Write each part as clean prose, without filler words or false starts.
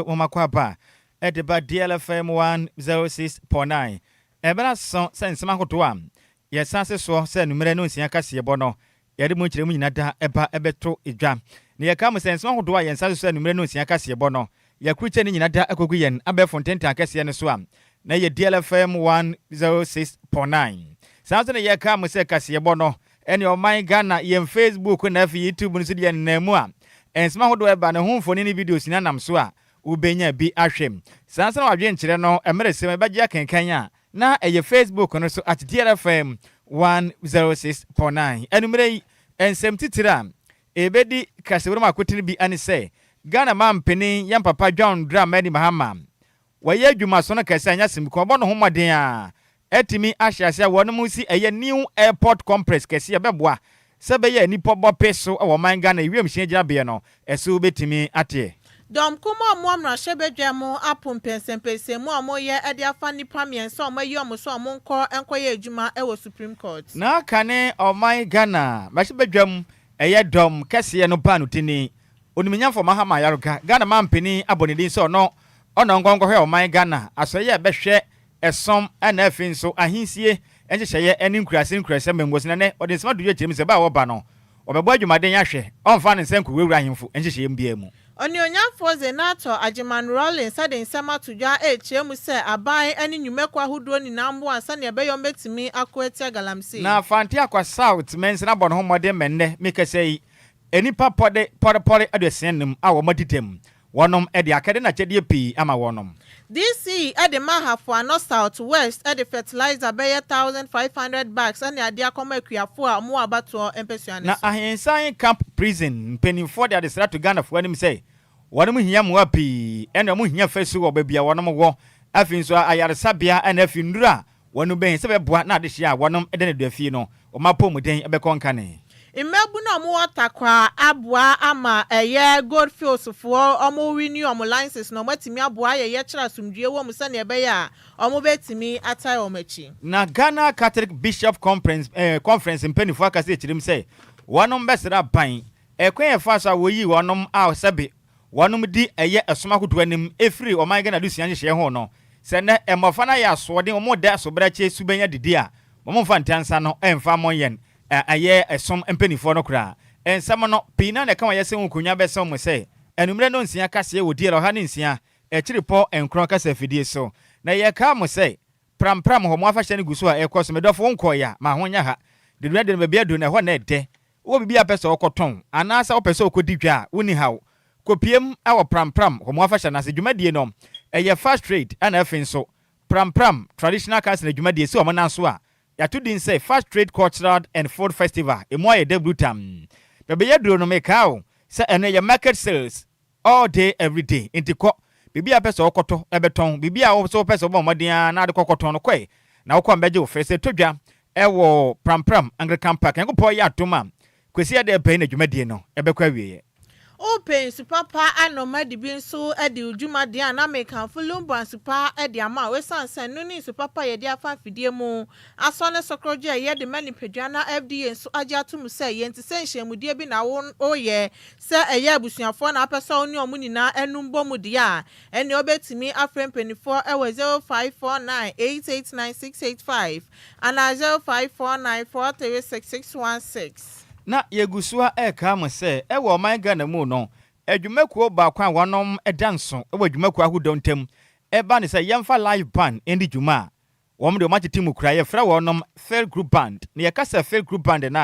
Wɔmakɔ aba a ɛde ba DLFM 106.9. Ɛbɛrɛ so sɛ nsɛm ahodoɔ a yɛsan se soɔ sɛ nummerɛ no nsia kaseɛbɔ no yɛde mu nkyerɛmu nyina da ɛba ɛbɛto edwa. Na yɛka mo sɛ nsɛm ahodoɔ a yɛnsa so sɛ nummerɛ no nsia kaseɛbɔ no yɛkurukyɛ no nyina da akɔgu yɛn abɛɛfo ntentan kɛseɛ no so a na yɛ DLFM 106.9. Saa nso na yɛka mo sɛ kaseɛbɔ no ɛne ɔman Ghana yɛn Facebook na afei YouTube no so deɛ nenam mu a nsɛm ahodoɔ ɛba ne ho mfoni ne videos nyina nam so a wobɛnya bi ahwɛ. Saa nso na wadwenkyerɛ no mmerɛ sɛm ɛbɛgye akenkan a na ɛyɛ Facebook no so at DLFM 106.9. Anummerɛ yi nsɛm titiri a ɛbɛdi kasɛwuro mu akotene bi ane sɛ Ghana mampanin yɛn papa John Dramani Mahama wɔyɛ adwumaso no kɛse a nyɛ asɛm kɔn ɔbɔ ne ho mmɔden a ɛtumi ahyɛ ase a wɔn mu si ɛyɛ new airport complex kɛse a bɛboa sɛ bɛyɛ nipa bɔ pe so wɔ ɔman Ghana wiemhyɛn gyinabea no ɛso bɛtumi ateɛ. Dɔm kum a ɔmo mmarahyɛbadwa mu apo mpɛnsɛmpɛnsɛmu a ɔmoyɛ de afa nnipa mmiɛnsa a ɔmo ayi ɔmo so a ɔmo nkɔ nkɔyɛ adwuma wɔ Supreme Court. Na aka ne ɔman Ghana mmarahyɛbadwam ɛyɛ dɔm kɛseɛ no baa no tini onimnyamfo Mahama Ayariga Ghana mampanin abɔ ne din sɛ ɔno ɔna nkɔnkɔhwɛ ɔman Ghana asɔyɛ a ɛbɛhwɛ ɛsɔm ɛna afei nso ahensie nhyehyɛeɛ ne nkuraase nkuraase mmɛngosi na nɛ ɔde nsɛm ato dwa kyerɛ mu sɛ baa wɔba no ɔbɛbɔ adwumaden ahwɛ ɔmfa ne nsa nkɔwurawura ahemfo nhyehyɛeɛ mu biara mu. Ɔnuonyamfoɔ Zanetor Agyeman Rawlings de nsɛm ato dwa ɛrekyerɛ mu sɛ aban ne nnwumakuo ahodoɔ nyinaa mmoa sɛnea ɛbɛyɛ ɔmbɛtumi ako atia galamsey. Na Fanteakwa South mansini abɔ ne ho mmɔden mɛnnɛ mekasa yi nnipa pɔde pɔrepɔre 65 a wɔn adi dɛm wɔnom de akɛde na akyɛdeɛ pii ama wɔnom. DC de ma Ahafo Ano South West de fertilizer bɛyɛ 1500 bags ne adeɛ akɔma akuafoɔ a wɔwɔ abatoɔ mpɛsua no Na so. Ahensan Camp Prison mpanimfoɔ de adesrɛ to Ghanafoɔ anim sɛ wɔnom hia mmoa pii ɛna wɔn hia fasuo wɔ baabi a wɔnom wɔ, afei nso ayaresabea ɛna afei nnuro a wɔnom bɛn sɛ bɛboa na adehyɛ a wɔnom de ne dua no wɔn apɔmuden bɛkɔ nkane. Mmabunu a wɔwɔ Takwa aboa ama ɛyɛ Goldfields foɔ wɔn renew wɔn license na wɔatumi aboa ayɛ yɛkyerɛ asomdwie wɔ mu sɛnea ɛbɛyɛ a wɔn bɛtumi atae wɔn akyi. Na Ghana Catholic Bishop Conference mpanimfoɔ akasa akyerɛ mu sɛ wɔnom bɛsrɛ aban ɛkwan yɛ fa so a wɔyi wɔnom a sɛbe wɔnom di ɛyɛ ɛsom ahodoɔ anim ɛfiri ɔman Ghana adesua nhyehyɛeɛ ho no sɛ nnɛ mmɔfra no ayɛ asoɔden wɔn da asobrɛkyɛ su bɛnya didi a wɔn mfa ntansa no ɛmfa mmɔ yɛn ɛyɛ ɛsom mpanimfoɔ no koraa. Nsɛm no pii na ɛka wɔn yɛsɛ wɔn nkonnwa bɛsɛn mu sɛ anummerɛ no nsia kaseɛ wɔ DL 106.9 kasa afidie so. Na yɛka mo sɛ Prampram hɔ mo afahyɛ no gu so a ɛkɔ so. Medɔfo wo nkɔɔyɛ a ma ho nyɛ ha dedua de no baabi adu na ɛhɔ na ɛdɛ wowɔ biribi a pɛ sɛ wokɔtɔn anaasɛ wopɛ sɛ wokɔdi dwa a wonni haw kɔpiem ɛwɔ Prampram hɔ mo afahyɛ no ase. Dwumadie no ɛyɛ fast trade ɛna afei nso Prampram Traditional Council dwumadie si ɔmo nan so a yɛato din sɛ Fast Trade Cultural and Food Festival. Emu ayɛ dɛ tam bɛbɛyɛ duro no mekaa o sɛ ɛno yɛ market sales all day every day, nti kɔ biribi a pɛ sɛ wokɔtɔ ɛbɛtɔn biribi a sɛ wopɛ sɛ wobɔ mmɔden a na ade kɔkɔtɔn no kɔe na wokɔ mbɛgye wo fɛ sɛ tɔ dwa ɛwɔ Prampram Anglican Park. Nyankopɔn yɛ atom a Kwasi ade ɛbɛn na dwumadie no ɛbɛkɔ awieɛ. Wopɛ nsu papa anom de bi nso de dwumadeɛ a na mekamfo Lumba nsu pa de ama a wɔsiane sɛ no ne nsu papa yɛde afa afidie mu asɔ ne sokorogye a yɛde ma nipadua na FDA nso agye ato mu sɛ yɛn ti sɛ nhyiamudie bi na woyɛ sɛ ɛyɛ abusuafoɔ na apɛ sɛ wo ne ɔmo nyinaa anum bɔ mu deɛ a ɛnea wobɛtumi afrɛ mpanimfoɔ ɛwɔ 0549 889 685 anaa 0549 436 616. Na yɛgu so a ɛreka mo sɛ ɛwɔ ɔman Ghana mu no adwumakuo baako a wɔnom da nso wɔ adwumakuo ahodoɔ ntam ɛba ne sɛ yɛmfa live band ndi dwuma a wɔn de wɔn atete mu kura yɛfrɛ wɔnom Phil Group Band. Na yɛka sɛ Phil Group Band no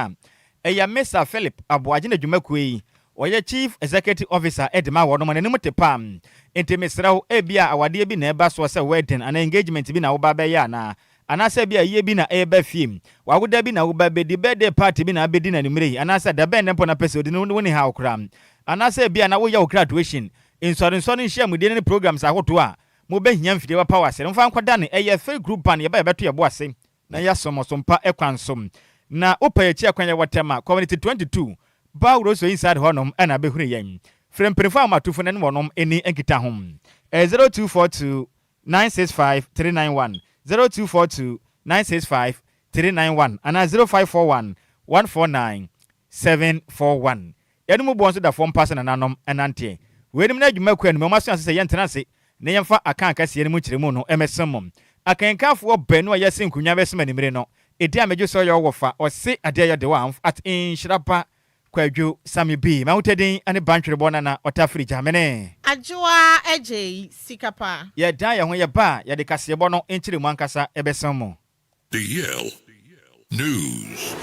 a ɛyɛ Mr Philip Aboagye na dwumakuo yi ɔyɛ chief executive officer ɛde ma wɔnom n'anim te pam. Nti mesrɛ wo ebi a awadeɛ bi na ɛba soɔ sɛ wedding anaa engagement bi na woba bɛyɛ anaa anaasɛ bi a yie bi na ɛreba fie wawoda bi na woba bɛdi birthday party bi na abɛdi n'anumere yi anaasɛ dabɛn ne mpo na pɛ sɛ odi no wo ne ha koraa anaasɛ bi a na woyɛ wo graduation nsɔrensɔre nhyiamudie ne programs ahodoɔ a mobɛhia mfidie wapa wɔ ase no mfa nkɔda ne ɛyɛ Phil Group Band. Yɛba yɛbɛto yɛbo ase na yɛasom ɔsompa ɛkwan so na wopɛ akyi akwan yɛwɔ Tɛma Community 22 Bawuro so inside hɔnom ɛna bɛhunu yɛn. Frɛ mpanimfoɔ a matofo no ne wɔnom ani nkita ho ɛyɛ 0242 965 391, 0242 965 391 anaa 0541 149 741. Yɛne mu boɔ nso da fam pa sɛ nananom ɛnanteɛ. Weinom ne adwumakuo a anwummerɛ wɔaso ase sɛ yɛntena ase na yɛmfa Akan akɛseɛ no mu nkyerɛmu no mmɛsom mo. Akenkanfoɔ baanu a yɛasi nkonnwa bɛsom anwummere no, Ɛdi a megye sɛ ɔyɛ wo wɔfa, ɔse adeɛ yɛ de wo a, at Nhyira Ba Kwadwo Sammy B. M'ahotadin ne Bantwerebɔ Nana Ɔtafiri Gyamene. Adwoa Adjei sika pa. Yɛdan yɛn ho yɛba a, yɛde kaseɛbɔ no nkyerɛmu ankasa bɛsom mo. The Yale News.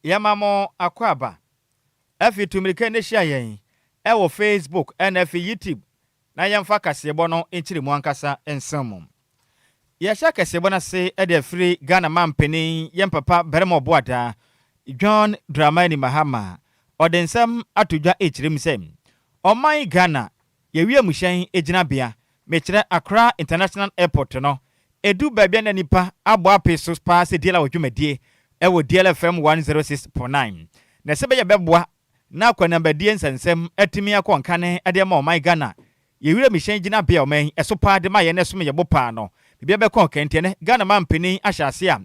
Yɛma mo akwaaba. Afei tu mmirika na hyia yɛn wɔ Facebook ɛna afei YouTube na yɛmfa kaseɛbɔ no nkyerɛmu ankasa nsɛm mu. Yɛhyɛ kaseɛbɔ no ase de afiri Ghana manpanin yɛn papa barima ɔboadaa John Dramani Mahama. Ɔde nsɛm ato dwa rekyerɛ mu sɛ ɔman Ghana yɛ wiemhyɛn gyinabea, mekyerɛ Accra International Airport no, ɛdu baabi a na nnipa abɔ apee so paa sɛ DLA wɔ dwumadie wɔ DLA FM 106.9. Na sɛ ɛbɛyɛ bɛboa na akwanambadie nsɛnsɛm atumi akɔ nkane de ama ɔman Ghana, yɛ wiemhyɛn gyinabea a ɔman yi ɛso paa de ma yɛn na ɛsom yɛ bo paa no, biribiara bɛkɔ nkan nti ɛnnɛ Ghana manpanin ahyɛ aseɛ a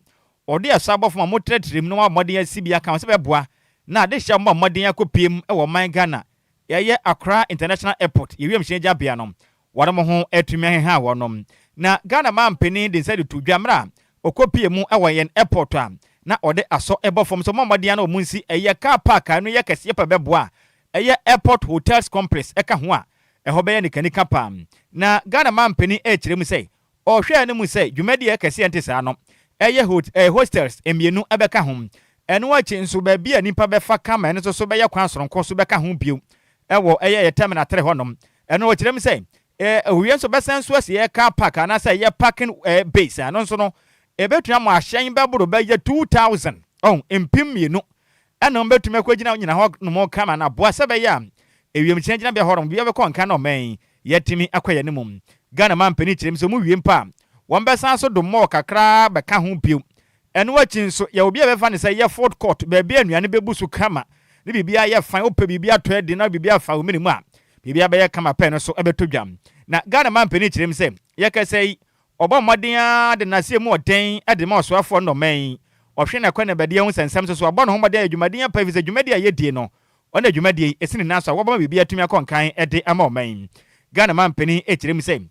ɔde ɛsɔ abɔfo ma wɔtrɛtrɛ mu na wɔabɔ mmɔden asi bi aka ho sɛ bɛboa na adehyeɛ a wɔbɔ mmɔden akɔpiem wɔ ɔman Ghana Yɛyɛ Accra International Airport, yɛ wiemhyɛn gyabea no, wɔnom ho atumi aheha wɔnom. Na Ghana manpanin de nsa de to dwa mmerɛ a ɔkɔ pie mu wɔ yɛn airport a na ɔde asɔ bɔ fam sɛ ɔmɔ mmɔden ara na wɔn nsi ɛyɛ car park a ɛno yɛ kɛseɛ pa bɛboa a ɛyɛ Airport Hotels Complex ɛka ho a ɛhɔ bɛyɛ nikanika paa. Na Ghana manpanin ɛrekyerɛ mu sɛ Ɔhwɛɛ no mu sɛ dwumadi a ɛyɛ kɛse a ɛnte saa no, ɛyɛ hot ɛɛ hostels mmienu bɛka ho. Ɛno akyi nso, baabi a nnipa bɛfa kama ɛno nso so bɛyɛ kwan soronko so bɛka ho bio wɔ ɛyɛ yɛ terminal tere hɔnom. Ɛno ɔkyerɛ mu sɛ ɛɛ owie nso bɛsan nso asi ɛyɛ car park anaasɛ ɛyɛ parking ɛɛ base a ɛno nso no ɛbɛtumi ama ahyɛn bɛboro bɛyɛ 2000 ɔho 2000 ɛna wɔbɛtumi akɔgyina nyina hɔ nom kama na aboa sɛ ɛbɛyɛ a ewiemhyɛn gyinabea hɔ nom biribiara bɛkɔ nka na ɔman yi yɛatumi akɔ yɛn anim. Ghana manpanin kyerɛ mu sɛ wɔwie mpo a, wɔbɛsan so de mall kakra abɛka ho bio. Ɛno akyi nso, yɛwɔ bi a yɛbɛfa no sɛ ɛyɛ food court, baabi a nnuane bɛbu so kama ne biribiara yɛ fine, wopɛ biribi atɔ adi na biribi afa wo mene mu a, biribiara bɛyɛ kama pɛ, ɛno nso ɛbɛtɔ dwa. Na Ghana manpanin kyerɛ mu sɛ, yɛkasa yi, ɔbɔ mmɔden ara de n'aseɛ mu ɔden de ma ɔsoafoɔ no ɔman yi. Ɔhwɛ n'akwanabadie ho nsɛnsɛm nso so, wabɔ ne ho mmɔden ayɛ dwumaden apa efisɛ dwumadie a yɛdie no, Ɔna dwumadie yi si ne nan so a wɔbɛma biribi atumi akɔ nkan de ama ɔman yi. Ghana manpanin kyerɛ mu sɛ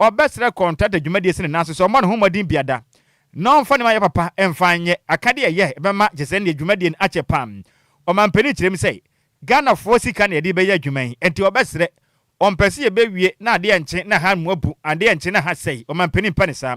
ɔbɛsrɛ kɔntrata dwumadie si ne nan so sɛ ɔmmɔ ne ho mmɔden biada na ɔmfa nneɛma yɛ papa mfa nyɛ akadeɛ a ɛyɛ ɛbɛma kyesɛ nneɛ dwumadie no akyɛ paa. Ɔmanpanin kyerɛ mu sɛ Ghanafoɔ sika na yɛde bɛyɛ adwuma yi nti ɔbɛsrɛ ɔmpɛ sɛ yɛbɛwie na adeɛ nkye na ha mu abu adeɛ nkye na ha sɛe. Ɔmanpanin mpɛ no saa.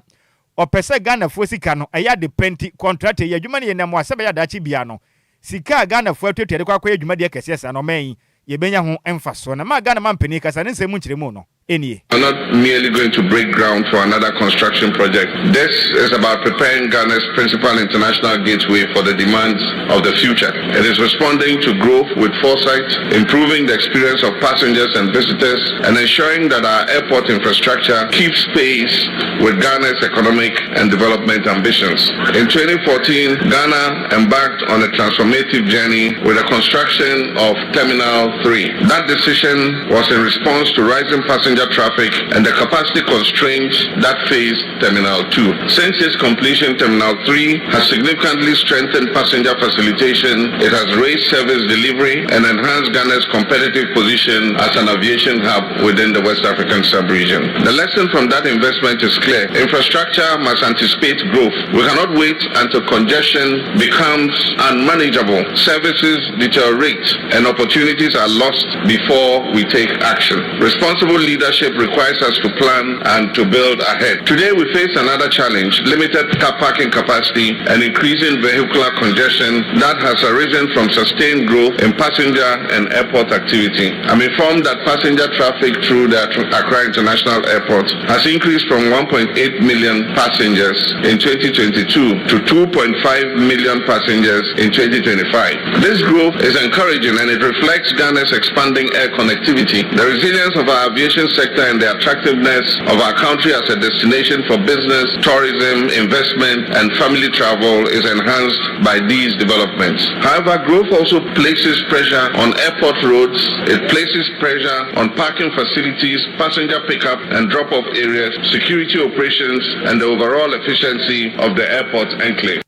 Ɔpɛ sɛ Ghanafoɔ sika no ɛyɛ ade pa nti kɔntrata yi adwuma no yɛ nam a sɛ ɛbɛyɛ a daakye biara no Sika a Ghanafoɔ atuatua de kɔ akɔyɛ dwumadie akɛseɛ saa no, ɔman yi, yɛbɛnya ho mfasoɔ. Na maa Ghana manpanin kasa ne nsɛm mu nkyerɛmu no nie. Are not merely going to break ground for another construction project. This is about preparing Ghana's principal international gateway for the demands of the future. It is responding to growth with foresight, improving the experience of passengers and visitors, and ensuring that our airport infrastructure keeps pace with Ghana's economic and development ambitions. In 2014, Ghana embarked on a transformative journey with the construction of Terminal 3. That decision was in response to rising passenger traffic and the capacity constraints that faced Terminal 2. Since its completion, Terminal 3 has significantly strengthened passenger facilitation, it has raised service delivery, and enhanced Ghana's competitive position as an aviation hub within the West African sub-region. The lesson from that investment is clear. Infrastructure must anticipate growth. We cannot wait until congestion becomes unmanageable, services deteriorate, and opportunities are lost before we take action. Responsible leadership requires us to plan and to build ahead. Today we face another challenge, limited car parking capacity and increasing vehicular congestion that has arisen from sustained growth in passenger and airport activity. I'm informed that passenger traffic through the Accra International Airport has increased from 1.8 million passengers in 2022 to 2.5 million passengers in 2025. This growth is encouraging and it reflects Ghana's expanding air connectivity, the resilience of our aviation sector and the attractiveness of our country as a destination for business, tourism, investment, and family travel is enhanced by these developments. However, growth also places pressure on airport roads, it places pressure on parking facilities, passenger pickup and drop-off areas, security operations, and the overall efficiency of the airport enclave.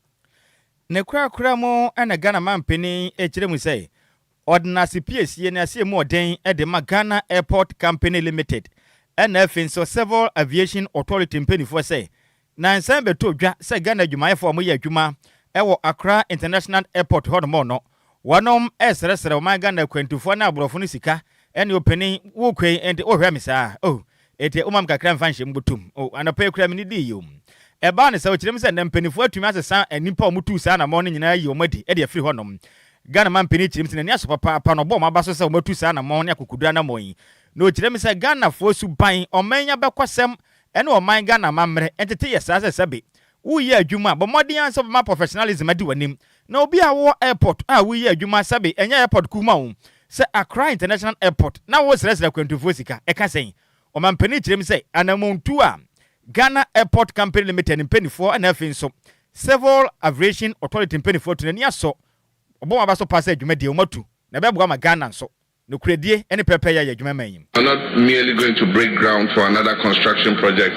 Ne korakora mu na Ghana manpanin kyerɛ mu sɛ ɔde n'ase piesie ne aseɛ mu ɔden de ma Ghana Airport Company Limited ɛna afei nso Civil Aviation Authority mpanimfoɔ sɛ nansan bɛtɔ dwa sɛ Ghana adwumayɛfoɔ a wɔyɛ adwuma wɔ Accra International Airport hɔnom no wɔnom ɛresrɛsrɛ ɔman Ghana akwantufoɔ ne aborɔfo no sika ɛne ɔpanin wokɔ yi nti wohwɛ me saa oh eti womam kakra mfa nhyɛ mu bɔtom oh anɔpa yi kura me ne dii yom ɛbaa ne sɛ ɔkyerɛ mu sɛ nnɛ mpanimfoɔ atumi asesa nnipa a wɔtuu saa anammɔn no nyinaa ayi wɔn adi de afiri hɔnom. Ghana manpanin kyerɛ mu sɛ n'ani asɔ papaapa na ɔbɔ wɔn aba so sɛ wɔatu saa anammɔn ne akokoduru anammɔn yi. Na ɔkyerɛ mu sɛ Ghanafoɔ suban, ɔman yi abɛkɔsɛm ne ɔman Ghana amammerɛ ntete yɛ saa sɛ sɛbe woreyɛ adwuma a, bɔ mmɔden ara sɛ wobɛma professionalism adi w'anim. Na obi a wowɔ airport a woreyɛ adwuma sɛbe ɛnyɛ airport kumaa o, sɛ Accra International Airport na woresrɛsrɛ akwantufoɔ sika, ɛka sɛn? Ɔmanpanin kyerɛ mu sɛ anammɔntuo a Ghana Airport Company Limited mpanimfoɔ na afei nso Civil Aviation Authority mpanimfoɔ atu n'ani asɔ wɔbɔ wɔn aba so paa sɛ dwumadie wɔatu na ɛbɛboa ma Ghana nso nokorɛdie ne pɛpɛyɛ ayɛ adwuma man yi mu. Are not merely going to break ground for another construction project.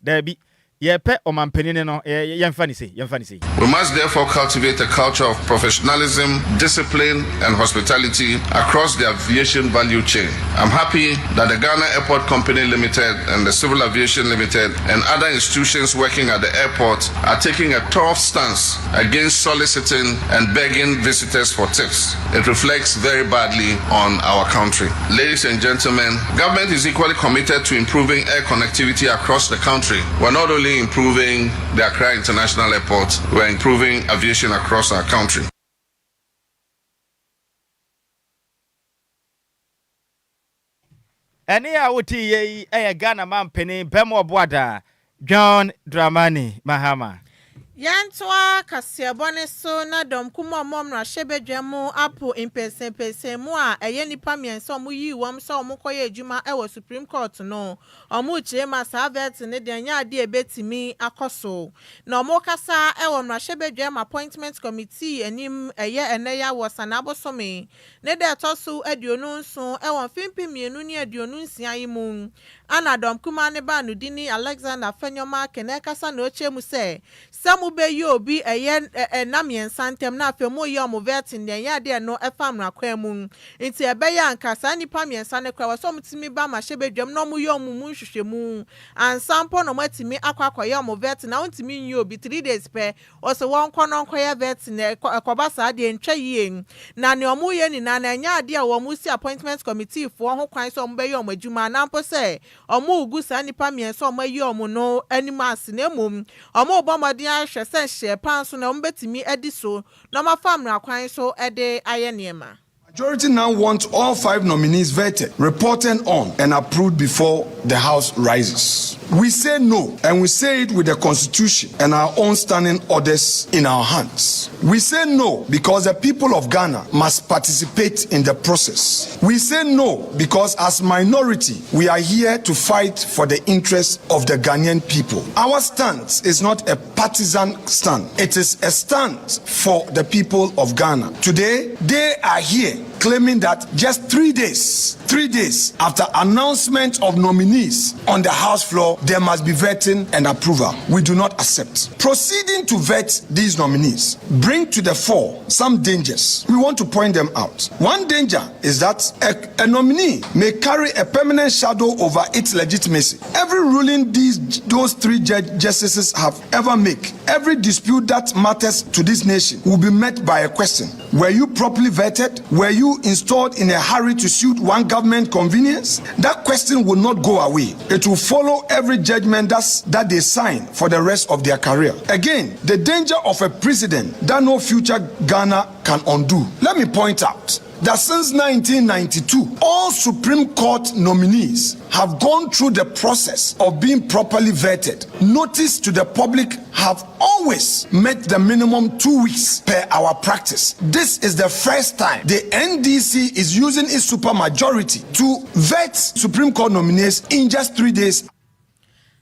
Daabi, Yɛpɛ ɔmanpanin no, yɛmfa no sei, yɛmfa no sei. We must therefore cultivate a culture of professionalism, discipline, and hospitality across the aviation value chain. I'm happy that the Ghana Airport Company Limited and the Civil Aviation Limited and other institutions working at the airport are taking a tough stance against soliciting and begging visitors for tips. It reflects very badly on our country. Ladies and gentlemen, government is equally committed to improving air connectivity across the country. We're not only improving the Accra International Airport, we're improving aviation across our country. Ɛnne a woteeɛ yi yɛ Ghana mampanin Bɛmɔ Boada John Dramani Mahama. Yɛntoa kaseɛbɔ no so na dɔm kumaa a wɔwɔ mmarahyɛbadwa mu apo mpɛnsɛmpɛnsɛnmu a ɛyɛ nnipa mmiɛnsa a wɔyii wɔn sɛ wɔnkɔyɛ adwuma wɔ Supreme Court no. Wɔrekyerɛ mu a saa vetting no deɛ ɛnyɛ adeɛ a ɛbɛtumi akɔ so. Na wɔrekasa wɔ mmarahyɛbadwam Appointment Committee anim ɛyɛ ɛnnɛ yi awɔ Sanaa bosome ne da ɛtɔ so 27 wɔ mfe 2026 yi mu. Ana dɔm kumaa no baanodini Alexander Afenyo-Markin rekasa na ɔkyerɛ mu sɛ, Sɛ mobɛyi obi ɛyɛ nna mmiɛnsa ntam na afei moreyɛ wɔn vetting deɛ ɛnyɛ adeɛ ɛno ɛfa mmara kwan mu. Nti ɛbɛyɛ a anka saa nnipa mmiɛnsa no koraa ɛwɔ sɛ wɔtumi ba mmarahyɛbadwam na wɔyɛ wɔn mu nhwehwɛmu ansa mpo na wɔatumi akɔ akɔyɛ wɔn vetting na wontumi nyi obi 3 days pɛ Ɔse wɔnkɔ na ɔnkɔyɛ vetting na ɛkɔba saa deɛ ɛntwa yie. Na nea wɔreyɛ nyinaa no ɛnyɛ adeɛ a wɔresi appointment committee foɔ ho kwan sɛ wɔbɛyɛ wɔn adwuma anaa mpo sɛ wɔregu saa nnipa mmiɛnsa a wɔayi wɔn no anim ase na mmom wɔrebɔ mmɔden ahwɛ sɛ nhyehyɛɛ pa nso no wɔbɛtumi adi so na wɔafa mmara kwan so de ayɛ nneɛma. Majority now want all five nominees vetted, reported on, and approved before the House rises. We say no, and we say it with the Constitution and our own standing orders in our hands. We say no because the people of Ghana must participate in the process. We say no because, as minority, we are here to fight for the interests of the Ghanaian people. Our stance is not a partisan stand, it is a stand for the people of Ghana. Today, they are here claiming that just 3 days, 3 days after announcement of nominees on the House floor, there must be vetting and approval. We do not accept. Proceeding to vet these nominees bring to the fore some dangers. We want to point them out. One danger is that a nominee may carry a permanent shadow over its legitimacy. Every ruling these those three justices have ever made, every dispute that matters to this nation will be met by a question. Were you properly vetted? Were you installed in a hurry to suit one government convenience? That question will not go away. It will follow every judgment that's, that they sign for the rest of their career. Again, the danger of a precedent that no future Ghana can undo. Let me point out that since 1992, all Supreme Court nominees have gone through the process of being properly vetted. Notice to the public have always met the minimum 2 weeks per our practice. This is the first time the NDC is using its supermajority to vet Supreme Court nominees in just 3 days.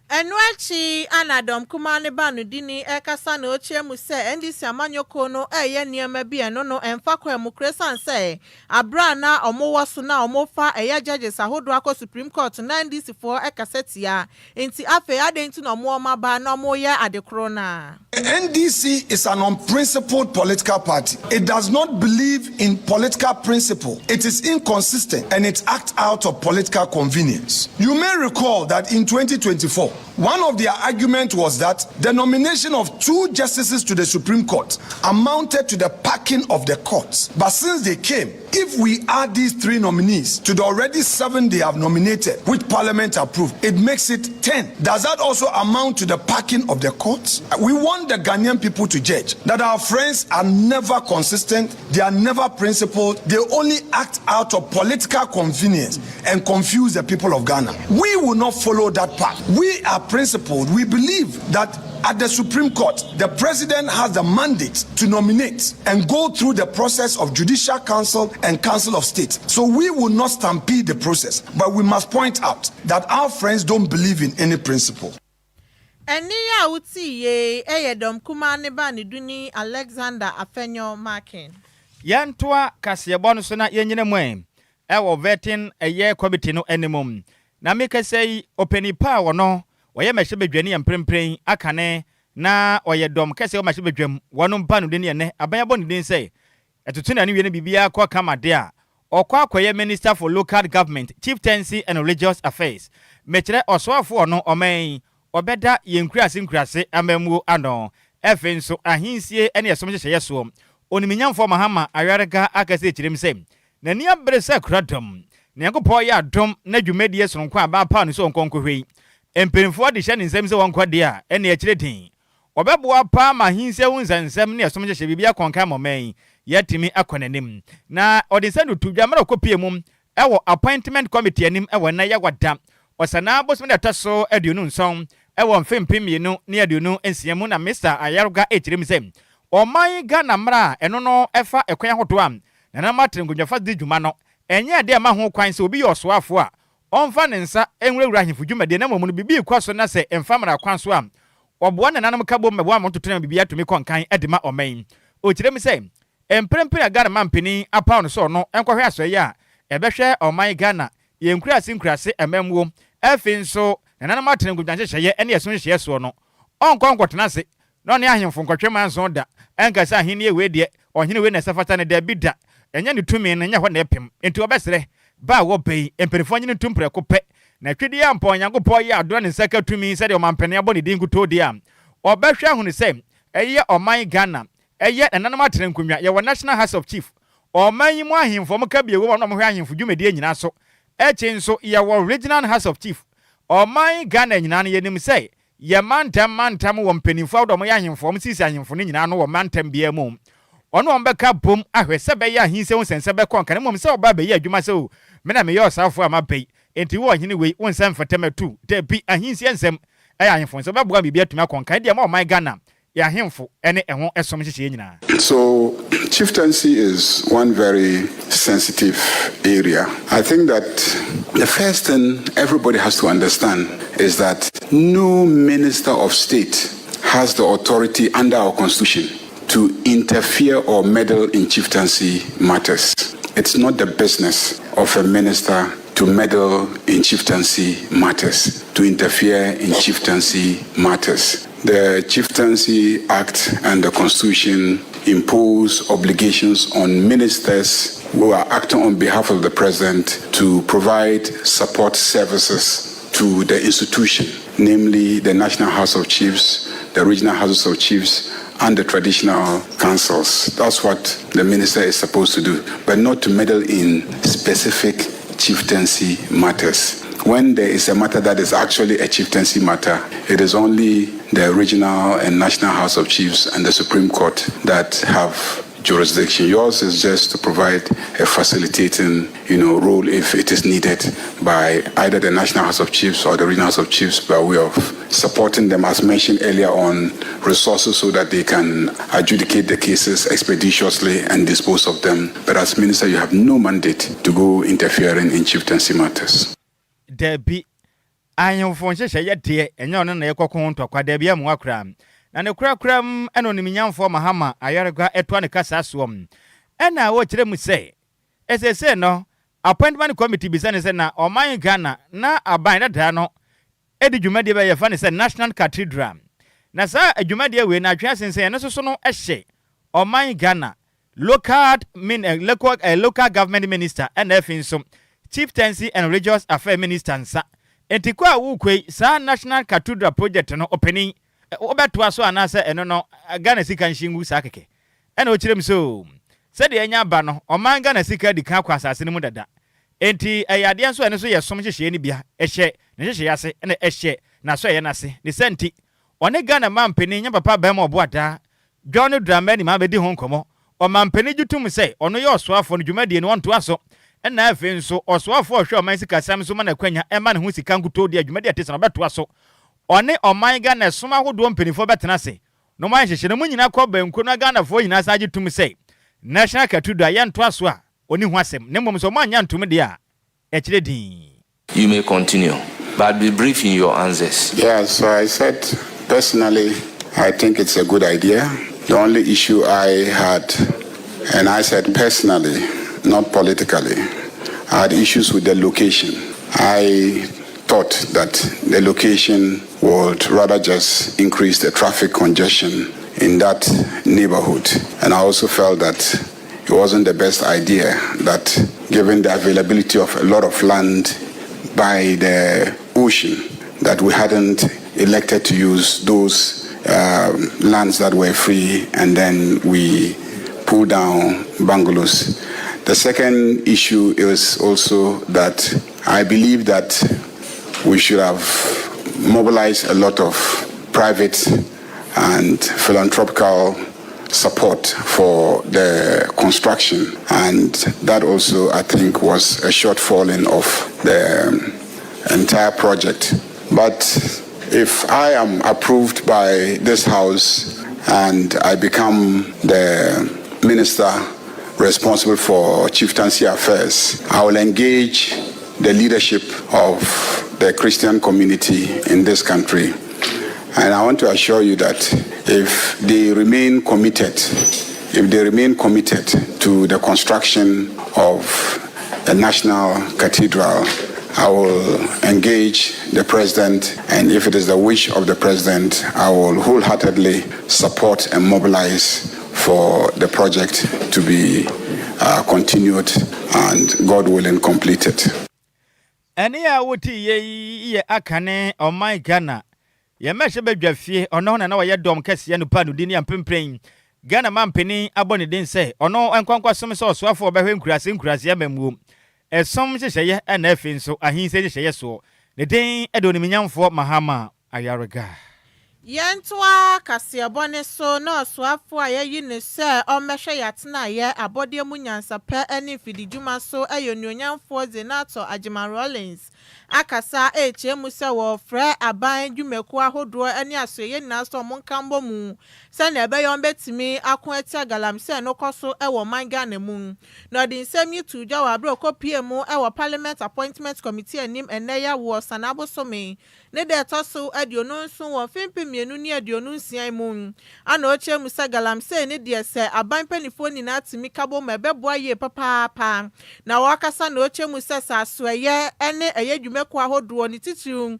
Ɛno akyi ana dɔm kumaa ne ba no dini ɛkasa na ɔkyerɛ mu sɛ NDC amanyɔkuo no ɛreyɛ nneɛma bi ɛno no ɛmfa kwan mu kure san sɛ abere a na ɔmo wɔ so na ɔmo fa ɛyɛ judges ahodoɔ akɔ Supreme Court na NDC foɔ ɛkasa tia, nti afei adan nti na ɔmo ɔmo aba na ɔmo yɛ adekoro na. The NDC is an unprincipled political party. It does not believe in political principle. It is inconsistent and it acts out of political convenience. You may recall that in 2024, one of their arguments was that the nomination of two justices to the Supreme Court amounted to the packing of the courts. But since they came, if we add these three nominees to the already seven they have nominated, which Parliament approved, it makes it 10. Does that also amount to the packing of the courts? We want the Ghanaian people to judge that our friends are never consistent, they are never principled, they only act out of political convenience and confuse the people of Ghana. We will not follow that path. We are principled. We believe that at the Supreme Court, the president has the mandate to nominate and go through the process of Judicial Council and Council of State. So we will not stampede the process, but we must point out that our friends don't believe in any principle. Ɛne a wotii yie ɛyɛ dɔm kumaa ne ba ne duni Alexander Afenyo Markin. Yɛntoa kaseɛbɔ no so na yɛnyina mu ɛ ɛwɔ vetting ɛyɛ committee no anim na mekasa yi, ɔpanin pa a wɔno wɔyɛ mmɛhyɛbadwani yɛ mprempren akane na ɔyɛ dɔm kɛseɛ wɔ mmɛhyɛbadwam wɔno mpa no din yɛ nɛ aban abɔ ne din sɛ ɛtoto n'ani wie no biribiara kɔ kama de a ɔkɔ akɔyɛ Minister for Local Government, Chieftaincy and Religious Affairs. Mekyerɛ ɔsoafoɔ no ɔman yi ɔbɛda yɛn nkuraase nkuraase amammuo ano, ɛfei nso ahensie ne ɛsom nhyehyɛeɛ soɔ. Oniminyamfoɔ Mahama Ayarega akasɛ kyerɛm sɛ n'ani abere sɛ kura dɔm Nyankopɔn yɛ adom na dwumadie sononko a baapaa no sɛ ɔnkɔ nkɔhwɛ yi mpanimfoɔ de hyɛ ne nsɛm sɛ wɔnkɔ deɛ a ɛne akyire den ɔbɛboa paa ma ahensie ho nsɛnsɛm ne ɛsom nhyehyɛ biribi akɔnka mɔmɛn yi yɛatumi akɔ n'anim. Na ɔde nsa no to dwa mmerɛ ɔkɔpie mu ɛwɔ Appointment Committee anim ɛwɔ nna yɛwɔ ɔsanaa bosome da ɛtɔ so 27 ɛwɔ mfe 2026 mu. Na Mr Ayarga ɛkyerɛ mu sɛ ɔman Ghana mmara a ɛno no ɛfa ɛkwan ahodoɔ a nananom atene nkonnwafa di dwuma no, ɛnyɛ adeɛ ɛma ho kwan sɛ obi yɛ ɔsoafoɔ a ɔmfa ne nsa nwurawura ahemfo dwumadie, na mmom no biribi kɔ so na sɛ ɛmfa mmara kwan so a ɔboa nananom ka bom mɛboa ma ɔtoto na biribi atumi kɔ nkan de ma ɔman yi. Ɔkyerɛ mu sɛ mprempren a Ghana mampanin apaw no sɛ ɔno nkɔhwɛ asɔeɛ a ɛbɛhwɛ ɔman Ghana yɛn nkuraase nkuraase amammuo, afei nso nananom atene nkonnwa nhyehyɛeɛ ne ɛso nhyehyɛeɛ soɔ no, ɔnkɔ nkɔtena ase na ɔne ahemfo nkɔtwe manso da ɛnka sɛ ahenni wei deɛ ɔhene wei na ɛsɛ fata no. Daabi da, ɛnyɛ ne tumi no nyɛ hɔ na ɛpem, nti wɔbɛsrɛ ba a wɔbɛ yi mpanimfoɔ nyene ntom prɛko pɛ na twɛdeɛ a mpa Onyankopɔn yɛ adora ne nsa ka tumi sɛdeɛ ɔmampanin abɔ ne din nkutoo deɛ a ɔbɛhwɛ ahunu sɛ ɛyɛ ɔman Ghana ɛyɛ nananom atene nkonnwa. Yɛwɔ National House of Chief, ɔman yi mu ahemfo ɔmo ka bie wɔ wɔn a wɔhwɛ ahemfo dwumadie nyinaa so. Ɛkyi nso yɛwɔ Regional House of Chief. Ɔman Ghana nyinaa no yɛnim sɛ yɛ mantam mantam wɔ mpanimfoɔ ahodoɔ a wɔyɛ ahemfo, wɔn sisi ahemfo no nyinaa no wɔ mantam biara mu. Ɔno wɔn bɛka bom ahwɛ sɛ bɛyɛ ahinse ho nsɛnsɛm bɛkɔ nka ne mmom sɛ ɔba bɛyɛ adwuma sɛ o me na meyɛ ɔsaafoɔ a maba yi, enti wo ɔhene wei wo nsɛm mfɛtɛm atu. Dabi, ahinsie nsɛm ɛyɛ ahemfo nsɛm bɛboa biribi atumi akɔ nkan deɛ ma ɔman Ghana yɛ ahemfo ne ɛho ɛsom nhyehyɛeɛ nyinaa. So, chieftaincy is one very sensitive area. I think that the first thing everybody has to understand is that no minister of state has the authority under our constitution to interfere or meddle in chieftaincy matters. It's not the business of a minister to meddle in chieftaincy matters, to interfere in chieftaincy matters. The Chieftaincy Act and the Constitution impose obligations on ministers who are acting on behalf of the president to provide support services to the institution, namely the National House of Chiefs, the regional houses of chiefs, and the traditional councils. That's what the minister is supposed to do, but not to meddle in specific chieftaincy matters. When there is a matter that is actually a chieftaincy matter, it is only the regional and National House of Chiefs and the Supreme Court that have jurisdiction. Yours is just to provide a facilitating role if it is needed by either the National House of Chiefs or the Regional House of Chiefs by way of supporting them, as mentioned earlier on, resources so that they can adjudicate the cases expeditiously and dispose of them. But as minister, you have no mandate to go interfering in chieftaincy matters. Dabi, ahemfo nhyehyɛeɛ deɛ, ɛnyɛ ɔno na yɛkɔko ho ntɔkwa. Dabi, amoa koraa na ne korakora m. Ɛna onimnyamfoɔ Mahama Ayariga ɛtoa ne kasa soɔ, ɛna wɔkyerɛ mu sɛ ɛsɛsɛ no Appointment Committee bisa ne sɛ na ɔman Ghana na aban dadaa no ɛdi dwumadie bɛ yɛfa ne sɛ National Cathedral, na saa dwumadie wei na atwe asensɛn ɛno soso no ɛhyɛ ɔman Ghana local government minister, ɛna afei nso Chieftaincy and Religious Affairs minister nsa. Nti kɔ a wokɔ yi, saa National Cathedral project no, ɔpanin, wobɛtoa so anaasɛ ɛno no Ghana sika nhye ngu saa kɛkɛ? Ɛna ɔkyerɛ mu so sɛdeɛ ɛnya aba no, ɔman Ghana sika di kan akɔ asase no mu dada, enti ɛyɛ adeɛ nso ɛno nso yɛ som nhyehyɛeɛ no bia ɛhyɛ ne nhyehyɛeɛ ase, ɛna ɛhyɛ n'asɔ ɛyɛ n'ase ne sɛ nti ɔne Ghana mampanin nyɛ papa bɛrima ɔbo adaa John Dramani ma bɛdi ho nkɔmmɔ. Ɔmampanin gye tom sɛ ɔno yɛ ɔsoafoɔ no, dwumadie no ɔntoa so, ɛna afei nso ɔsoafoɔ ɔhwɛ ɔman sikasɛm nso ma n'akwanya ɛma ne ho sika nkutoo deɛ, dwumadie ɛte sɛ no ɔbɛtoa so. Ɔne ɔman Ghana ɛsom ahodoɔ mpanimfoɔ bɛtena ase na ɔman hyehyɛ no mu nyinaa kɔ bankuo no. Ghanafoɔ nyinaa san gye tom sɛ National Cathedral yɛntoa so a, ɔni ho asɛm, na mmom sɛ ɔmo anya ntom deɛ a, ɛkyerɛ din. You may continue, but be brief in your answers. Yeah, so I said personally, I think it's a good idea. The only issue I had, and I said personally, not politically, I had issues with the location. I thought that the location would rather just increase the traffic congestion in that neighborhood. And I also felt that it wasn't the best idea that, given the availability of a lot of land by the ocean, that we hadn't elected to use those lands that were free and then we pulled down bungalows. The second issue is also that I believe that we should have mobilized a lot of private and philanthropical support for the construction, and that also, I think, was a shortfalling of the entire project. But if I am approved by this house and I become the minister responsible for chieftaincy affairs, I will engage the leadership of the Christian community in this country. And I want to assure you that if they remain committed to the construction of a national cathedral, I will engage the president, and if it is the wish of the president, I will wholeheartedly support and mobilize for the project to be continued and, God willing, completed. Ɛne a wote yɛ yi yɛ aka ne ɔman Ghana yɛmmɛhyɛ badwa fie, ɔno na na wɔyɛ dɔm kɛseɛ no pa no din ne ampempren Ghana mampanin abɔ ne din sɛ ɔno nkwankwasom sɛ ɔsoafoɔ ɔbɛhwɛ nkuraase nkuraase amammuo, ɛsom nhyehyɛeɛ, ɛna afei nso ahensie nhyehyɛeɛ soɔ. Ne din ɛde Onimnyamfoɔ Mahama Ayariga. Yɛntoa kaseɛbɔ ne so na ɔsoafo a yɛyi ne sɛ ɔmmɛhwɛ yɛatenaeɛ, abɔdeɛ mu nyansapɛ ne mfididwuma so, ɛyɛ onuonyamfoɔ Zanetor Agyeman Rawlings, akasa ɛrekyerɛ mu sɛ wɔfrɛ aban dwumakuo ahodoɔ ne asoɛyɛ nyinaa sɛ ɔmo nka mbɔ mu sɛnea ɛbɛyɛ ɔmo bɛtumi ako atia galamsey no kɔ so ɛwɔ ɔman Ghana mu. Na ɔde nsɛm yi to dwa wɔ abere ɔkɔpie mu ɛwɔ Parliament Appointment Committee anim ɛnɛ yɛ wɔ sanabosome ne deɛ ɛtɔ so 27 wɔ 2026 mu. Ana ɔkyerɛ mu sɛ galamsey ne deɛ, sɛ aban mpanimfoɔ nyinaa tumi ka bɔ mu, ɛbɛboa yie papaapa. Na wɔakasa na ɔkyerɛ mu sɛ asoɛyɛ ne ɛyɛ dwumakuo ahodoɔ ne titiriw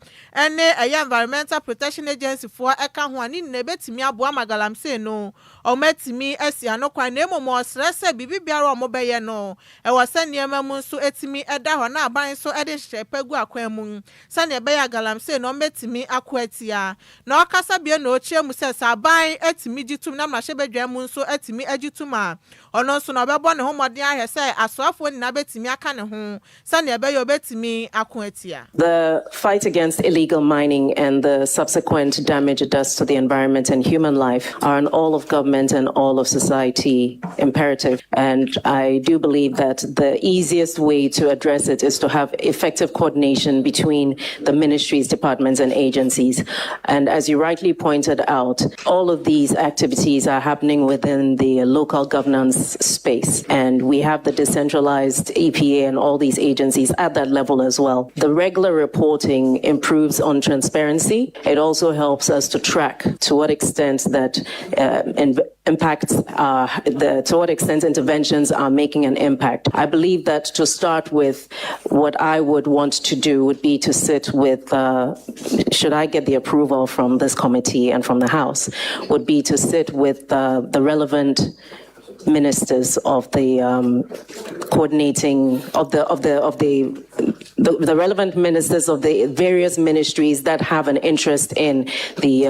ne ɛyɛ Environmental Protection Agency foɔ ɛka ho a, ne nyinaa ebɛtumi aboa ma galamsey no ɔmo atumi asi ano kwan. Na mmom ɔsrɛ sɛ biribi biara a ɔmo bɛyɛ no, ɛwɔ sɛ nneɛma mu nso etumi ɛda hɔ na aban nso ɛde nhyehyɛ pa gu akwan mu sɛnea ɛbɛyɛ a galamsey no ɔmo bɛtumi ako atia. Na ɔkasa. Ɔkasa bie na ɔkyerɛ mu sɛ sɛ aban atumi gye tom na mmarahyɛbadwa mu nso atumi agye tom a, ɔno nso na ɔbɛbɔ ne ho mmɔden ahwɛ sɛ asoafoɔ nyinaa bɛtumi aka ne ho sɛnea ɛbɛyɛ ɔbɛtumi ako atia. The fight against illegal mining and the subsequent damage it does to the environment and human life are an all of government and all of society imperative. And I do believe that the easiest way to address it is to have effective coordination between the ministries, departments, and agencies. And as you rightly pointed out, all of these activities are happening within the local governance space. And we have the decentralized EPA and all these agencies at that level as well. The regular reporting improves on transparency. It also helps us to track to what extent that impacts, to what extent interventions are making an impact. I believe that to start with, what I would want to do would be to sit with, should I get the approval from this committee and from the House, would be to sit with the relevant ministers of the coordinating of the relevant ministers of the various ministries that have an interest in the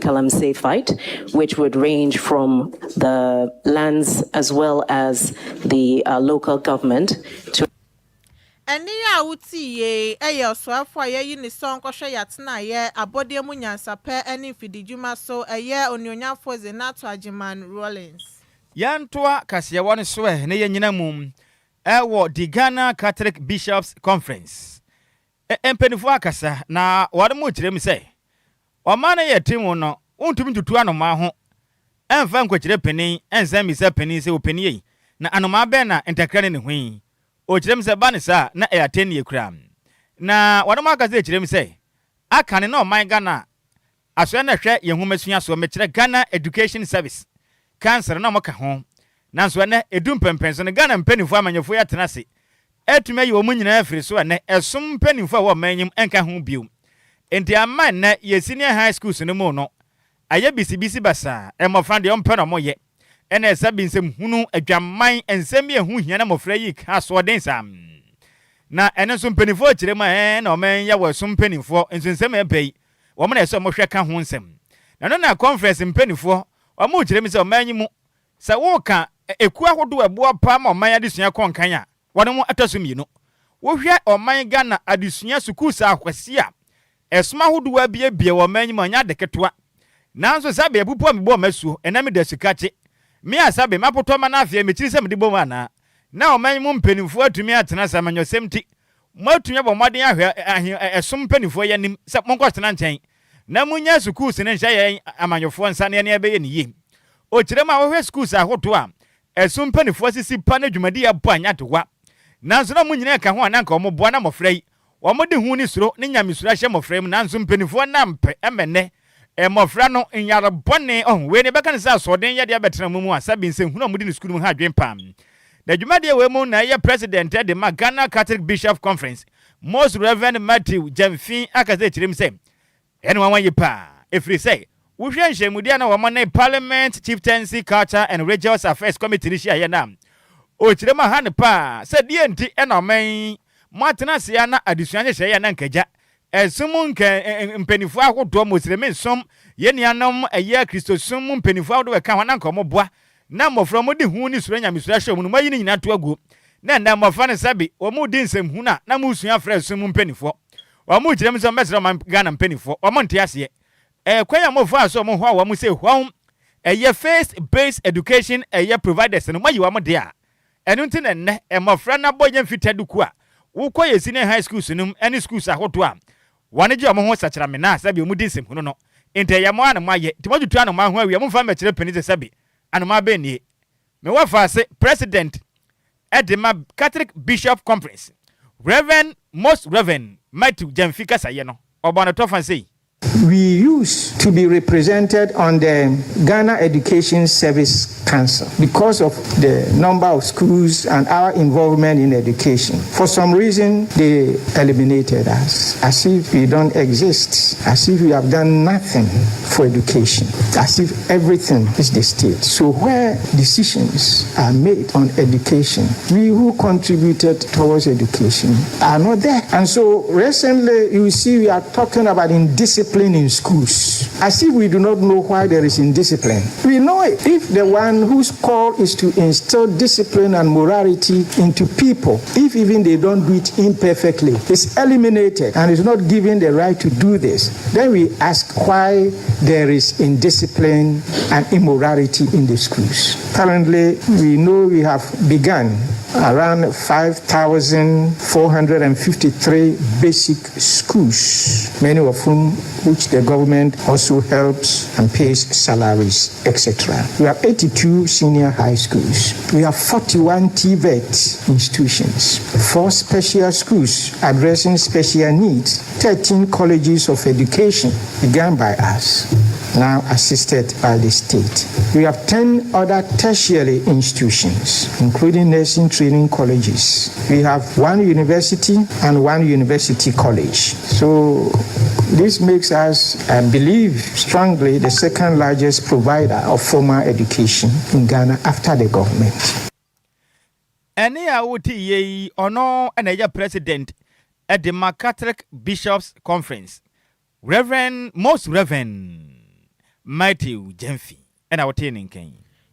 Galamsey fight, which would range from the lands as well as the local government to Ɛne a wotie ɛyɛ ɔsoafo a yɛyi ne sɛ ɔnkɔhwɛ yɛatenaeɛ, abɔdeɛ mu nyansapɛ ne mfididwuma so, ɛyɛ onuonyamfo Zanetor Agyeman Rawlings. Yɛntoa kaseɛwɔ no so ɛ na yɛnyina mu ɛwɔ the Ghana Catholic Bishops Conference. Mpanimfoɔ akasa na wɔde mu kyerɛ mu sɛ ɔman no yɛ te mu no, wontumi ntutu anomaa ho ɛmfa nkɔkyerɛ panin, ɛnsan mmisa panin sɛ ɔpanin yi na anomaa bɛn na ntakra ne ne ho yi. Ɔkyerɛ mu sɛ ba ne saa na ɛyɛ atɛnnie kura na wɔde mu akasa kyerɛ mu sɛ aka ne na ɔman Ghana asoɛ na ɛhwɛ yɛn nhomasua soɔ, mekyerɛ Ghana Education Service Council na ɔmo ka ho. Nanso ɛnɛ edu mpɛmpɛnso no, Ghana mpanimfoɔ amanyɔfoɔ yi atena ase atumi ayi wɔn nyinaa afiri so. Ɛnɛ ɛsom mpanimfoɔ a wɔwɔ ɔman yi mu nka ho bio, nti ama nnɛ yɛ senior high schools no mu no ayɛ bisibisi basaa. Mmɔfra deɛ ɔmpɛ na ɔmo ɛna ɛsɛ bi nsɛm hunu adwaman nsɛm bi ɛho hia na mmɔfra yi ka asoɔden saa. Na ɛno nso mpanimfoɔ kyerɛ mu a ɛɛ na ɔman yɛ wɔ ɛsom mpanimfoɔ nso nsɛm ɛbɛ yi wɔn na ɛsɛ ɔmo hwɛ ka ho nsɛm. Na ɛno na conference mpanimfoɔ wɔn kyerɛ mu sɛ ɔman yi mu sɛ wɔreka ekuo ahodoɔ ɛboa paa ma ɔman adesua kɔ nkan a, wɔn mo ɛtɔ so mmienu. Wohwɛ ɔman Ghana adesua sukuu saa akwasi a ɛsom ahodoɔ abiebie wɔ ɔman yi mu, ɔnyɛ ade ketewa. Nanso sábɛ ebubu a mebɔ ɔma suo ɛnam da sika kye me a sábɛ mapotɔ ma n'afeɛ mekyiri sɛ mede bɔ mu anaa na ɔman mu mpanimfoɔ atumi atena sɛ amanyɔsɛm ti moatumi abɔ mmɔden ahwɛ ahe ɛsom mpanimfoɔ yi anim sɛ monkɔtena nkyɛn na munya schools ne nhyɛ yɛn amanyɔfoɔ nsa ne ɛne ɛbɛyɛ ne yie. Ɔkyerɛ mu a wɔhwɛ schools ahodoɔ a ɛsom mpanimfoɔ sisi pa ne dwumadi yɛ bɔ anya dewa, nanso na mo nyinaa ka ho a na nka wɔn boa na mmɔfra yi wɔn de hu ne suro ne nyamesuro ahyɛ mmɔfra mu. Nanso mpanimfoɔ nam pɛ ɛmɛ nnɛ mmɔfra no nyare bɔne ɔho wei ne bɛka ne sɛ asoɔden yɛde abɛtena mu mu a sɛbi nsɛnhunu a wɔde ne sukuu mu ha adwen pam. Na dwumadie wei mu na ɛyɛ president de ma Ghana Catholic Bishop Conference, Most Reverend Matthew Gyamfi, akasa akyerɛ mu sɛ ɛne wɔn yi paa, ɛfiri sɛ wohwɛ nhyɛmudi a na wɔn ne Parliament Chieftaincy, Culture and Religious Affairs Committee no hyiaeɛ no a, ɔkyerɛ mu aha ne paa sɛ deɛ nti ɛna ɔman mo atena ase a na adesua nhyehyɛeɛ na nkagya ɛsom nka mpanimfoɔ ahodoɔ, Muslim nsom, yɛn nuanom ɛyɛ Kristosom mu mpanimfoɔ ahodoɔ ɛka ho na nka wɔn boa na mmɔfra mo de hu ne suro nyamesuro ahyɛ wɔn no, mo ayi ne nyinaa to aguo na ɛnna mmɔfra no sɛbi wɔn mu di nsɛmhu na na mo sua frɛ som mu mpanimfoɔ. Wɔn mu kyerɛ mu sɛ wɔn bɛsrɛ ɔman Ghana mpanimfoɔ, wɔn nte aseɛ ɛɛ kwan a wɔfa so wɔn ho a wɔn sɛ wɔn ɛyɛ faith based education ɛyɛ providers no, mo ayi wɔn deɛ a ɛno nti na nnɛ mmɔfra no abɔ yɛn mfita duku a wokɔ yɛ senior high schools no mu ɛne schools ahodoɔ a wɔn gye wɔn ho sakyerɛmena a sɛbi wɔn di nsɛmhunu no. Nti ɛyɛ mo a na mo ayɛ nti mo atutu anoma ho awie, mo nfa mmɛkyerɛ panin sɛ sɛbi anoma bɛn nie. Mewɔ faase president ɛde ma Catholic Bishop Conference, Reverend Most Reverend Matthew Gyamfi, kasaeɛ no ɔbɔ ne tɔfa sei. We used to be represented on the Ghana Education Service Council because of the number of schools and our involvement in education. For some reason, they eliminated us as if we don't exist, as if we have done nothing for education, as if everything is the state. So, where decisions are made on education, we who contributed towards education are not there. And so, recently, you see, we are talking about indiscipline. indiscipline in schools. As if we do not know why there is indiscipline. We know it. If the one whose call is to instill discipline and morality into people, if even they don't do it imperfectly, is eliminated and is not given the right to do this, then we ask why there is indiscipline and immorality in the schools. Currently, we know we have begun around 5,453 basic schools, many of whom which the government also helps and pays salaries, etc. We have 82 senior high schools. We have 41 TVET institutions, 4 special schools addressing special needs, 13 colleges of education begun by us, now assisted by the state. We have 10 other tertiary institutions, including nursing training colleges. We have 1 university and 1 university college. So this makes us, I believe strongly, the second largest provider of formal education in Ghana after the government. Ɛne a wote yie yi, ɔno na ɛyɛ president de ma Catholic Bishops Conference, Reverend Most Reverend Matthew Gyamfi ɛna wotee ne nkan.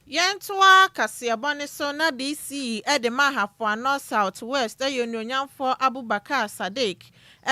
Yɛntoa kaseɛbɔ no so na DC de ma Ahafo Ano South West yɛ Onuonyamfoɔ Abubakar Sadiq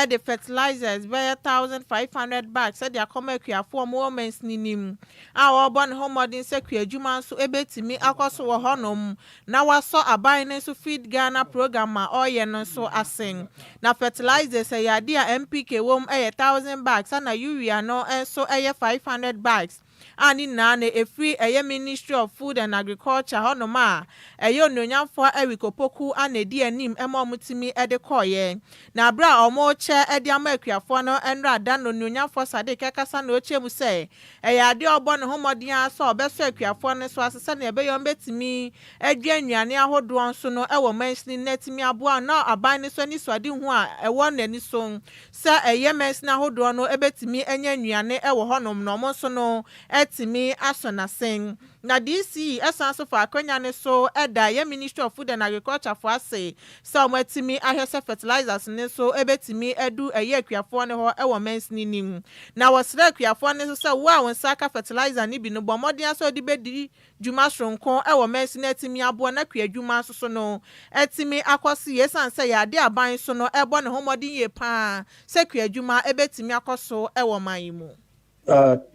de fertilizers bɛyɛ 1,500 bags de akɔma akuafoɔ a wɔwɔ mansini no mu a wɔrebɔ ne ho mmɔden sɛ kuadwuma nso bɛtumi akɔ so wɔ hɔnom na wasɔ aban no nso Feed Ghana program a ɔreyɛ no nso ase. Na fertilizers ɛyɛ adeɛ a NPK wɔ mu yɛ 1,000 bags ɛna urea no nso yɛ 500 bags a ne nyinaa no ɛfiri ɛyɛ Ministry of Food and Agriculture hɔnom a ɛyɛ Onuonyamfoɔ Eric Opoku ana ɛdi anim ma wɔtumi de kɔɔeɛ. Na berɛ a wɔrekyɛ de ama akuafoɔ no nnora da no, Onuonyamfoɔ Sadiq ɛkasa na ɔkyerɛ mu sɛ ɛyɛ adeɛ a ɔbɔ ne ho mmɔden ara sɛ ɔbɛsɔ akuafoɔ no so ase sɛnea ɛbɛyɛ wɔbɛtumi adua nnuane ahodoɔ nso no wɔ mansini no atumi aboa na aban no so anisoadehu a ɛwɔ n'ani so sɛ ɛyɛ mansini ahodoɔ no bɛtumi anya nnuane wɔ hɔnom na wɔn nso no atumi asɔ n'asen. Na DC ɛsan so fa akonnwa no so ɛda ɛyɛ Ministry of Food and Agriculture fo ase sɛ wɔn atumi ahwɛ sɛ fertilizers no nso bɛtumi adu ɛyɛ akuafoɔ no hɔ wɔ mansini no mu. Na wɔsrɛ akuafoɔ no nso sɛ wo a wɔn nsa aka fertilizer no bi no, bɔ mmɔden sɛ wɔde bɛdi dwuma soronko wɔ mansini atumi aboa na kua adwuma nso so no atumi akɔ so yie, esiane sɛ yɛade aban so no ɛbɔ ne ho mmɔden yie paa sɛ kua adwuma bɛtumi akɔ so wɔ man yi mu.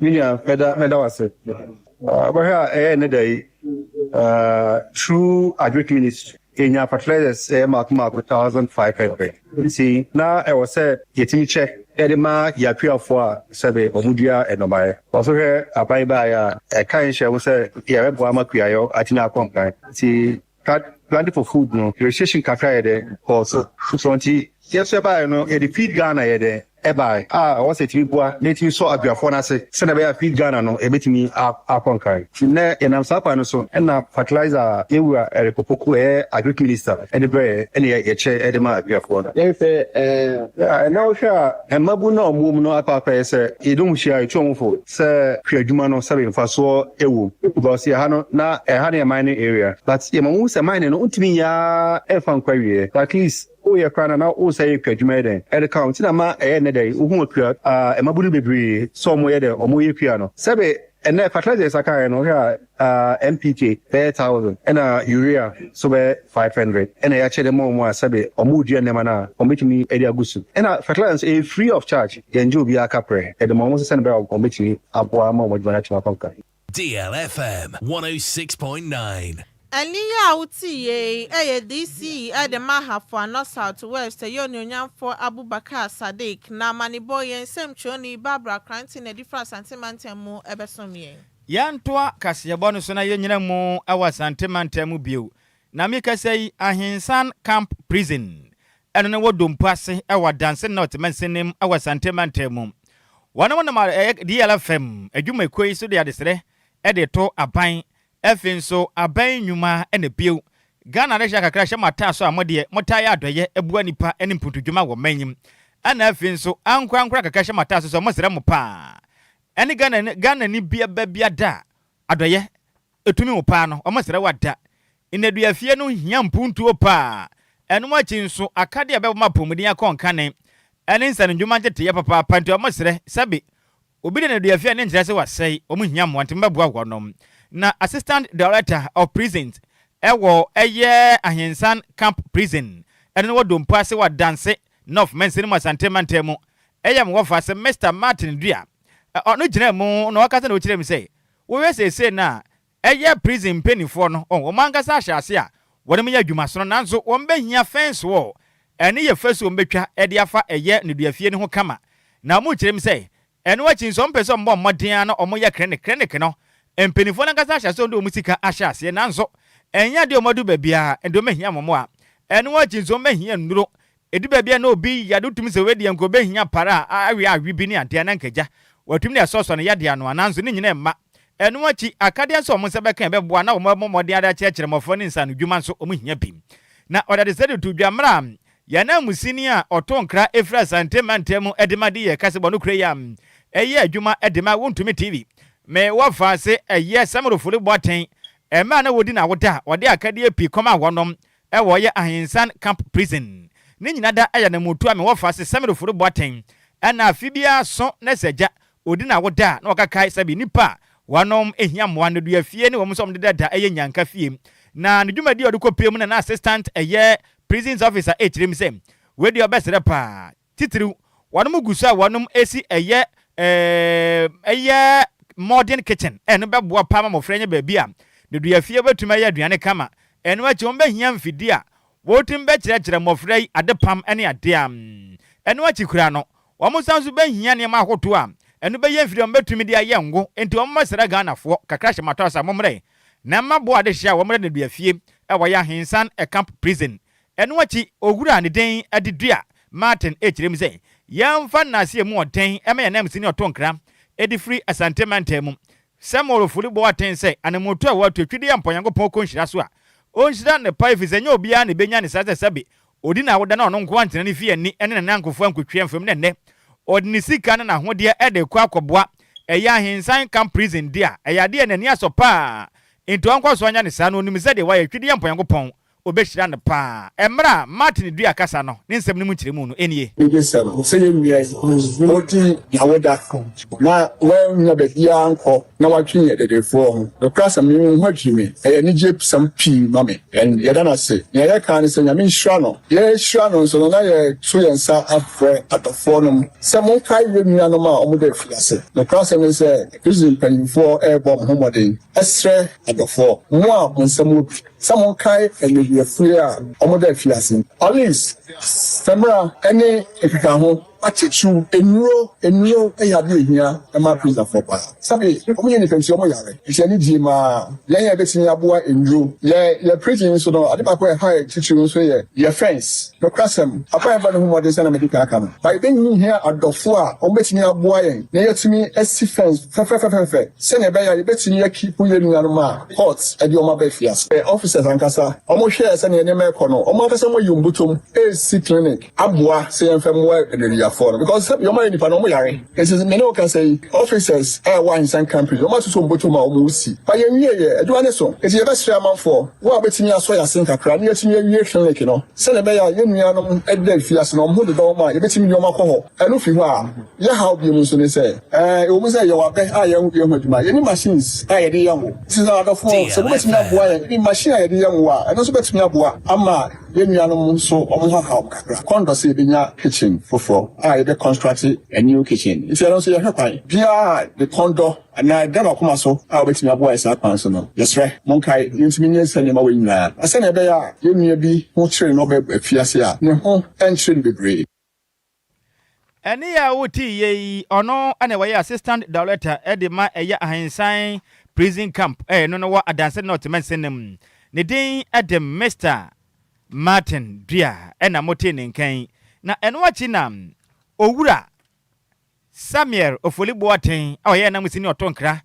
Me nua, mɛda wase. Bɛhwɛ a ɛyɛ ne da yi, through Agric Ministry ɛnya fertilizers ɛyɛ mako mako 1,500, nti na ɛwɔ sɛ yɛtumi kyɛ yɛde ma yɛakuafoɔ a sɛbe ɔmo dua nnɔbaeɛ. Ɔso hwɛ aban baeɛ a ɛka nhyɛ wo sɛ yɛbɛboa ma kuayɔ atumi akɔ nkan, nti Planting for Food no registration kakra yɛ dɛ kɔɔ so so, nti yɛso yɛbaeɛ no, yɛde Feed Ghana yɛ dɛ ɛbae a ɛwɔ sɛ ɛtumi boa na ɛtumi sɔ aduafoɔ no ase sɛnɛ ɛbɛyɛ a Feed Ghana no ɛbɛtumi akɔ nkan. Nti nnɛ yɛnam saa kwan no so ɛna fertilizer a yɛwura Eric Opoku, ɛyɛ Agric Minister, ɛde brɛɛ ɛne yɛkyɛ ɛde ma aduafoɔ no. Yɛhwɛ ɛnɛ wohwɛ a mmabu no a ɔmo mu no akɔ akɔyɛ sɛ yɛdɔm hyia yɛtu ɔmo fo sɛ hwɛ adwuma no sɛbe mfasoɔ ɛwɔ because yɛha no na ɛha no yɛ mining area, but yɛma mo sɛ mining no wontumi nyaa ɛmfa nkɔ awieɛ, at least woyɛ koraa na na wo sɛ yɛ kua adwuma yɛ dɛn ɛde ka wo, nti na ma ɛyɛ nnɛ dɛ wohu akua mmabunu bebree sɛ ɔmo yɛ dɛ ɔmo yɛ kua no. Sɛbe ɛnɛ fertilizer sakaeɛ no, wohwɛ a NPK bɛyɛ 1,000 ɛna urea so bɛyɛ 500 ɛna yɛakyɛ de ma ɔmo a sɛbe ɔmo dua nneɛma no a ɔmo bɛtumi de agu so, ɛna fertilizer nso ɛyɛ free of charge, yɛngye obiara kaprɛ, ɛde ma ɔmo sɛ sɛne bɛyɛ a ɔmo bɛtumi aboa ma ɔmo adwuma no atumi akɔ nkan. DLFM 106.9. Ɛne yi a wote yie ɛyɛ DC ɛde ma Ahafo Ano South West, ɛyɛ Onuonyamfoɔ Abubakar Sadiq. Na amanebɔ yɛn nsɛmtwerɛni Barbara Krante na ɛde fira Asante mantam mu ɛbɛsom yɛn. Yɛntoa kaseɛbɔ no so na yɛnyina mu wɔ Asante mantam mu bio. Na mekasa yi, Ahensan Camp Prison ɛno ne wɔ Dompo ase ɛwɔ Adanse North mansinim wɔ Asante mantam mu. Wɔnom nam ɛyɛ DLFM adwumakuo yi so de adesrɛ ɛde to aban, afei nso aban nnwuma ɛna bio Ghana de hyɛ kakra hyɛ mo ataa so a modeɛ motaa yɛ adɔyɛ abua nipa ne mpuntudwuma wɔ man yim, ɛna afei nso ankorankora kakra hyɛ mo ataa so sɛ mosrɛ mo paa ɛne Ghana Ghana ni bia ba bia da adɔyɛ ɛtumi wo paa no, ɔmosrɛ wada nnaduafie no hia mpuntuo paa. Ɛnom akyi nso akadeɛ a ɛbɛbɔ ma apɔmuden akɔ nkane ɛne nsanodwuma nteteyɛ papaapa, nti ɔmosrɛ sɛbe. Obi de nneduafie a ne nkyerɛ sɛ wasɛe, wɔn hia mmoa nti mobɛboa wɔnom. Na Assistant Director of Prisons wɔ ɛyɛ Ahensan Camp Prison, ɛno no wɔ Dompo ase wɔ Adanse North mansini mu Asante mantam mu, ɛyɛ me wɔfa ase Mister Martin Dua. Ɔno gyinaa mu na ɔkasa na ɔkyerɛɛ mu sɛ, wohwɛ seesei no a, Ɛyɛ prison mpaninfoɔ no, wɔn ankasa ahyɛ ase a wɔnom yɛ adwumasono nanso wɔn bɛhia fence wall, ɛno yɛ fasuo wɔn bɛtwa de afa ɛyɛ nneduafie no ho kama. Na wɔn kyerɛ mu sɛ ɛno akyi nso wɔn pɛ sɛ wɔn bɔ mmɔden ara na wɔn yɛ clinic, clinic no mpaninfoɔ no ankasa ahyɛ ase wɔn de wɔn sika ahyɛ aseɛ nanso ɛnyɛ adeɛ a wɔn adu baabiara nti wɔn bɛhia wɔn mmoa. Ɛno akyi nso wɔn bɛhia nnuro. Ɛdu baabi a na obi yade wotumi sɛ wei deɛ nka ɔbɛhia para a awe awe bi ne adeɛ na nka agya watumi de asɔsɔ ne yadeɛ ano a nanso ne nyina mma. Ɛno akyi, akadeɛ nso a wɔn nsa bɛka a ɛbɛboa na wɔabɔ mmɔden ara akyerɛkyerɛ mmɔfra ne nsaanodwuma nso wɔhia bi. Na ɔde adesrɛ de too dwa mmerɛ a yɛn ananmusini a ɔto nkra firi Asante mantam mu de ma de yɛ kasabɔ no kura yi a ɛyɛ adwuma de ma Wontumi TV. Me wɔfa ase ɛyɛ Samuel Ofori Boateng mmerɛ a na wɔdi n'awoda a ɔde akadeɛ pii kɔmaa wɔnom wɔ ɔyɛ Ahensan Camp Prison. Ne nyina da yɛ anamuotuo a me wɔfa ase Samuel Ofori Boateng ɛna afe biara so na sɛ agya Odi n'awoda a, na ɔkakae sɛbe nnipa a wɔnom hia mmoa, nnedua fie ne wɔn nso a wɔdeda da yɛ nnyanka fie. Na ne dwumadi a ɔde kɔpue mu na na assistant ɛyɛ prisons officer ɛkyerɛ mu sɛ wei deɛ ɔbɛsrɛ paa, titiriw wɔnom gu so a wɔnom ɛsi ɛyɛ ɛyɛ modern kitchen ɛno bɛboa paa ma mmɔfra anya baabi a nnedua fie bɛtumi ayɛ aduane kama. Ɛno akyi wɔn bɛhia mfidie a wɔtumi bɛkyerɛkyerɛ mmɔfra yi adepam ne adeɛ a ɛno akyi koraa no Wɔn san nso bɛhia nneɛma ahodoɔ a ɛno bɛyɛ mfiri a wɔbɛtumi de ayɛ ngo, enti wɔmmɛsrɛ Ghanafoɔ kakra hyɛ mo atɔ asa mommrɛ na mma boɔ adehyeɛ a wɔmmrɛ nneduafie wɔ yɛ Ahensan Camp Prison. Ɛno akyi Owura a ne din de Dua Martin rekyerɛ mu sɛ yɛmfa nnaase a ɛmu ɔden ma yɛn ananmusini ɔto nkra de firi Asante mantam mu sɛ Morofori Boateng sɛ anamotu a watu atwi de yɛ mpa Onyankopɔn kɔ nhyira so a ɔnhyira ne pa efisɛ ɛnyɛ obiara na ɛbɛnya ne saa sɛ sɛbe Odi n'awoda na ɔno nko antena ne fie anni ne ne nnamfofo ankotwea mfam na nnɛ ɔde ne sika ne n'ahodeɛ de rekɔ akɔboa ɛyɛ ahensan camp prison de a, ɛyɛ adeɛ a n'ani asɔ paa nti ɔnkɔ so anya ne saa na ɔnim sɛ deɛ wayɛ Twedeɛ mpo Nyankopɔn ɔbɛhyira no paa. Mmerɛ a Martin dua kasa no ne nsɛm no mu nkyerɛmu no nie. Anigyesɛm sɛ yɛn nua yi odi n'awoda na wannya baabiara ankɔ na watwe yɛn adedefoɔ ho. Nokorasɛm me ho adwiri me. Ɛyɛ anigyesɛm pii ma me. And yɛda no ase. Nea yɛka ara ne sɛ Nyame nhyira no. Yɛrehyira no nso no na yɛreto yɛn nsa afrɛ adɔfoɔ nom sɛ monkae yɛn nuanom a wɔda afiase. Nokorasɛm ne sɛ prison mpanyimfoɔ rebɔ wɔn ho mmɔden srɛ adɔfoɔ, mo a mo nsam wɔ bi, sɛ monkae nneduafoɔ a wɔda afiase. Olives, samina ne nkekaho. Atitiriw, nnuro, nnuro yɛ ade a ehia ma prisonerfoɔ paa. Sɛbe wɔn yɛ nnipa nti wɔn yare, nti anigye ma yɛn a yɛbɛtumi aboa nnuro. Yɛ yɛ prison nso no, ade baako a ɛha yɛn titiriw nso yɛ yɛ fence. Nokorasɛm, aban bɔ ne ho mmɔden sɛnea madi kan aka no, but yɛbɛhia adɔfoɔ a wɔbɛtumi aboa yɛn na yɛatumi asi fence fɛfɛfɛfɛfɛ sɛnea ɛbɛyɛ a yɛbɛtumi akiipu yɛn nuanom a court de wɔn aba afiase. Officers ankasa, wɔhwɛɛ sɛnea nneɛma rekɔ no, wɔn ankasa wɔayi wɔn bɔtɔm resi clinic. Aboa sɛ yɛnfa mmoa aduaduafoɔ no because sɛbi wɔn ayɛ nipa no wɔn yare nti me ne wo kasa yi officers a ɛwɔ Ahinsan company wɔn atoto wɔn bɔtɔ mu a wɔn si but yɛn wie yɛ adwuma ne so nti yɛbɛsrɛ amanfoɔ wo a wobɛtumi asɔ yɛn asen kakra na yɛatumi awie clinic no sɛdeɛ ɛbɛyɛ a yɛn nuanom ɛda afiase no wɔn ho deda wɔn a yɛbɛtumi de wɔn akɔ hɔ ɛno firi hɔ a yɛ haw biom nso ne sɛ ɛɛ ɛwɔ mu sɛ yɛwɔ abɛ a yɛn yɛn ho adwuma yɛne machines a yɛde yɛ ngo nti sɛ adɔfoɔ sɛ mobɛtumi aboa yɛn ne machine a yɛde yɛ ngo a ɛno nso bɛtumi aboa ama Yɛn nuanom nso wɔn ho haw kakra. Kɔn dɔ sɛ yɛbɛnya kitchen foforɔ a yɛbɛ construct a new kitchen. Nti ɛno nso yɛhwɛ kwan. Biara a ne kɔn dɔ anaa ɛda n'akoma so a ɔbɛtumi aboa yɛn saa kwan so no, yɛsrɛ monkae yɛntumi nyɛ saa nneɛma wei nyinaa. Na sɛnea ɛbɛyɛ a yɛn nua bi ho kyere no ɔba afiase a, ne ho nkyere no bebree. Ɛnne a wotee yɛ yi, ɔno na wɔyɛ Assistant Director de ma ɛyɛ Ahensan Prison Camp a ɛno no wɔ Adanse North mansin mu. Ne din de Mister Martin Dua na motee ne nka yi. Na ɛno akyi na Owura Samuel Ofoli Boateng a ɔyɛ ananmusini a ɔto nkra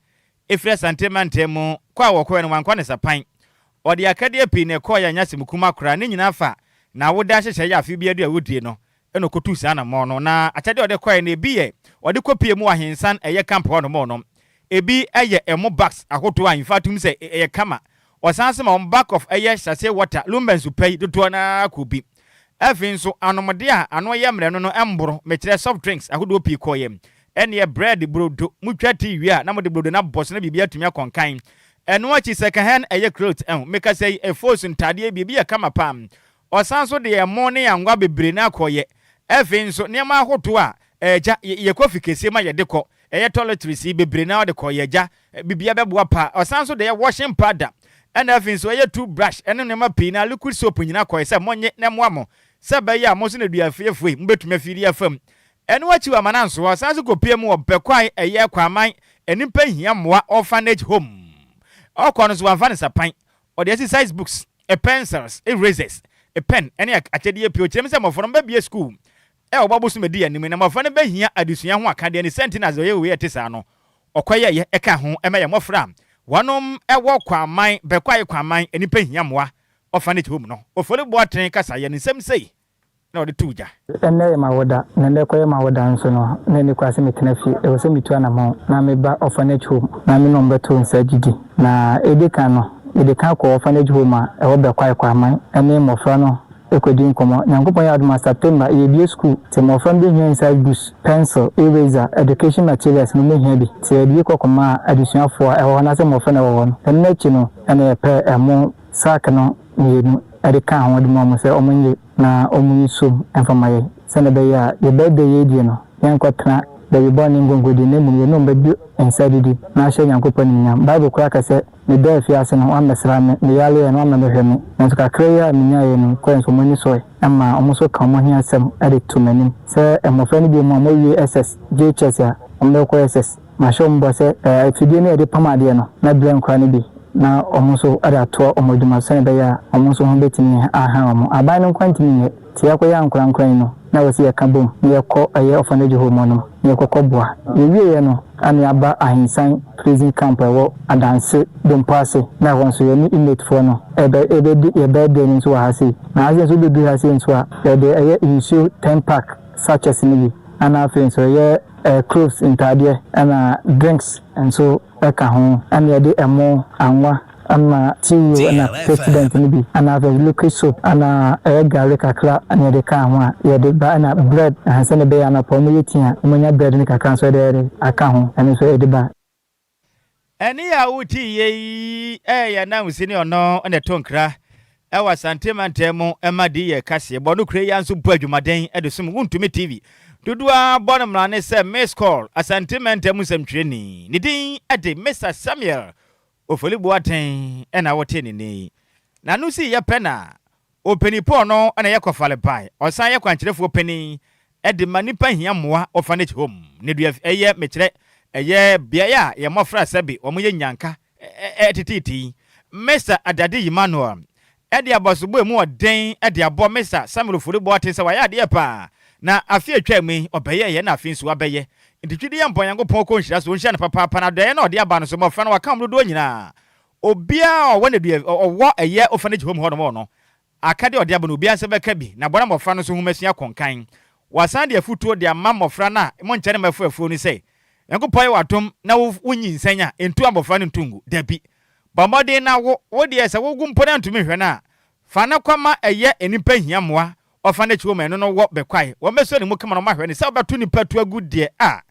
firi Asante mantam mu kɔ a wɔkɔeɛ no wankɔ ne sapan. Ɔde akadeɛ pii na ɛkɔeɛ a ɛnyɛ asɛm kumaa koraa. Ne nyinaa fa n'awoda nhyehyɛeɛ a afe biara du a wɔdie no na ɔkɔtuu saa anammɔn no. Na akyɛdeɛ a ɔde kɔeɛ no ebi yɛ ɔde kɔpie mu wɔ Ahensan ɛyɛ camp hɔ nom no. Ebi yɛ ɛmo bags ahodoɔ a infact wohu sɛ ɛyɛ kama. Ɔsan nso ma wɔn bag of ɛyɛ sachet water, lumba nsu pa yi dodoɔ no ara kɔ bi. Afei nso anomdeɛ a ano yɛ mmerɛ no no mboro, mekyerɛ soft drinks ahodoɔ pii kɔeɛ. Ɛneɛ bread, brodo, motwa tea wie a na mode brodo no abɔ so na biribi atumi akɔ nkan. Ɛno akyi second hand ɛyɛ clothes ɛho mekasa yi efos ntaadeɛ biribi yɛ kama paa. Ɔsan nso de ɛmo ne anwa bebree no akɔyɛ. Ɛfei nso nneɛma ahodoɔ a ɛgya yɛkɔ fi kɛseɛ mu a yɛde kɔ ɛyɛ toiletries yi bebree no ara ɔde kɔ yɛ gya biribiara bɛboa paa. Ɔsan nso de ɛyɛ washing powder ɛna afei nso ɛyɛ toothbrush ɛne nneɛma pii na liquid soap nyinaa kɔyɛ sɛ monnye na ɛmmoa mo sɛ ɛbɛyɛ a mo nso nneduafiefo yi mobɛtumi afiri afa mu. Ɛno akyi wɔ Amananso, ɔsan nso kɔpue mu wɔ Bɛkwae ɛyɛ Kwaman Nnipa Hia Mmoa Orphanage Home. Ɔkɔ no nso wamfa ne nsapan, ɔde exercise books, pencils, erasers, pen ne akyɛdeɛ pii. Ɔkyerɛ mu sɛ mmɔfra no bɛbue sukuu wɔ ɔbɔ bosom adi anim na mmɔfra no bɛhia adesua ho akadeɛ ne sɛ nti na adze ɔyɛ wei a ɛte saa no ɔkɔyɛeɛ ɛka ho ma yɛn mmɔfra a wɔnom wɔ Kwaman Bɛkwae Kwaman Nnipa Hia Mmoa Orphanage Home no. Ofori Boateng kasaeɛ no nsɛm sei na ɔde too gya. Ɛnnɛ yɛ m'awoda, na ɛnnɛ kɔyɛ m'awoda nso no, na ɛnni koraa sɛ metena fie. Ɛwɔ sɛ mitu anammɔn na meba orphanage home na me ne wɔn bɛto nsa adidi. Na edi kan no, mede kan kɔ orphanage home a ɛwɔ Bekwai Kwaman ne mmofra no kɔdi nkɔmmɔ. Nyankopɔn yɛ adom a, September yɛrebue sukuu, nti mmofra no behia inside books, pencil, eraser, education materials no wɔbɛhia bi. Nti yɛde bi kɔ kɔmaa adesuafoɔ a ɛwɔ hɔ anaasɛ mmofra no a ɛwɔ hɔ no. Ɛno akyi no, ɛna yɛpɛɛ ɛmo sack no mmienu de kaa ho de maa wɔn sɛ wɔnnye na wɔnsu mfa mma yɛn, sɛnea ɛbɛyɛ a yɛn birthday yi adie no, yɛrenkɔtena baabi bɔne nkonkodi, na mmom yɛne wɔn bɛdi nsa adidi na ahyɛ Nyankopɔn animuonyam. Bible koraa ka sɛ, Medaa afiase no, wɔammɛsra me, meyareeɛ no, wɔammɛhwɛ me, nanso kakra yi a menyaeɛ no, kɔe nso wɔn ani sɔe ma wɔn nso ka wɔn ahiasɛm de to m'anim. Sɛ mmɔfra no bi wɔ mu a wɔawie SS, JHS a, wɔbɛkɔ SS. Mahyɛ wɔn bɔ sɛ afidie no a yɛde pam adeɛ no, mɛbrɛ nkwadaa no bi na wɔn nso de atoa wɔn adwuma so sɛdeɛ ɛbɛyɛ a wɔn nso ho bɛtumi aha wɔn. Aban no nko ara ntumi nyɛ. Nti yɛakɔyɛ ankorankora yi no, na ɛwɔ sɛ yɛka bom na yɛkɔ ɛyɛ orphanage home hɔ nom na yɛkɔkɔ boa. Yɛwieɛ no, na yɛaba Ahinsan prison camp a ɛwɔ Adanse Dompo ase, na ɛhɔ nso yɛne inmate foɔ no ɛbɛ ɛbɛdi yɛ birthday no nso wɔ ha sei. Na ha sei nso wobɛduru ha sei nso a, yɛde ɛyɛ nsuo ten pack sachets no bi, ɛna afei nso ɛyɛ clothes, ntaadeɛ, ɛna drinks nso ka ho, ɛna yɛde ɛmo, anwa, ɛna cereal ɛna Pepsodent no bi, ɛna afei liquid soap, ɛna ɛyɛ gari kakra ɛna yɛde kaa ho a yɛde ba, ɛna bread, ɛhɛn, sɛnea ɛbɛyɛ anɔpa wɔn yɛ tea a wɔn anya bread no kakra nso yɛde yɛde aka ho, ɛno nso yɛde ba. Ɛnne a wotiiɛ yi yɛ ananmusi ne ɔno na ɛto nkra wɔ Asante mantam mu ma di yɛ kaseɛ bɔ no kure yi ara nso bɔ adwumaden de som Wontumi TV. Dodoɔ ara bɔ no mmara ne sɛ Miss Call, Asante mantam mu nsɛmtwerɛni. Ne din de Mister Samuel Ofori Boateng na wote ne nne yi. N'ano siiɛ pɛ na Ɔpanin Paul no na ɛyɛ kɔfare bae. Ɔsan yɛ kwankyerɛfoɔ panin de ma nnipa hia mmoa Orphanage Home ne dua ɛyɛ mekyerɛ ɛyɛ beaeɛ a yɛn mmɔfra sɛbe wɔn yɛ nyanka teteete yi. Mister Adade Emmanuel de abasobɔ emu ɔden de abɔ Mister Samuel Ofori Boateng sɛ wayɛ adeɛ paa na afe a atwam yi ɔbɛyɛeɛ na afe nso wabɛyɛ nti Twedeɛ Mpɔn Nyankopɔn kɔ nhyira so ɔnhyira no papaapa na adɔeɛ no a ɔde aba no so mmɔfra no waka wɔn dodoɔ nyinaa Obiara a ɔwɔ n'adua ɔwɔ ɛyɛ orphanage home hɔnom no, akadeɛ a ɔde aba no obiara nsa bɛka bi, na boa na mmɔfra no nso nhomasua kɔ nkan. Wɔasan de afutuo de ama mmɔfra no a monkyɛ ne mma afuafuo no sɛ, Nyankopɔn ayɛ wo adom na wo wonyinsɛn a, ntu abɔfra no nto ngu. Dabi. Bɔ mmɔden na wo. Wo deɛ sɛ wogo mpo na ntumi nhwɛ no a, fa no kɔma ɛyɛ nnipa hia mmoa orphanage home a ɛno no wɔ Bɛkwae. Wɔbɛsɔ ne mu kama na wɔahwɛ no. Sɛ wobɛto nnipa tu agu deɛ a,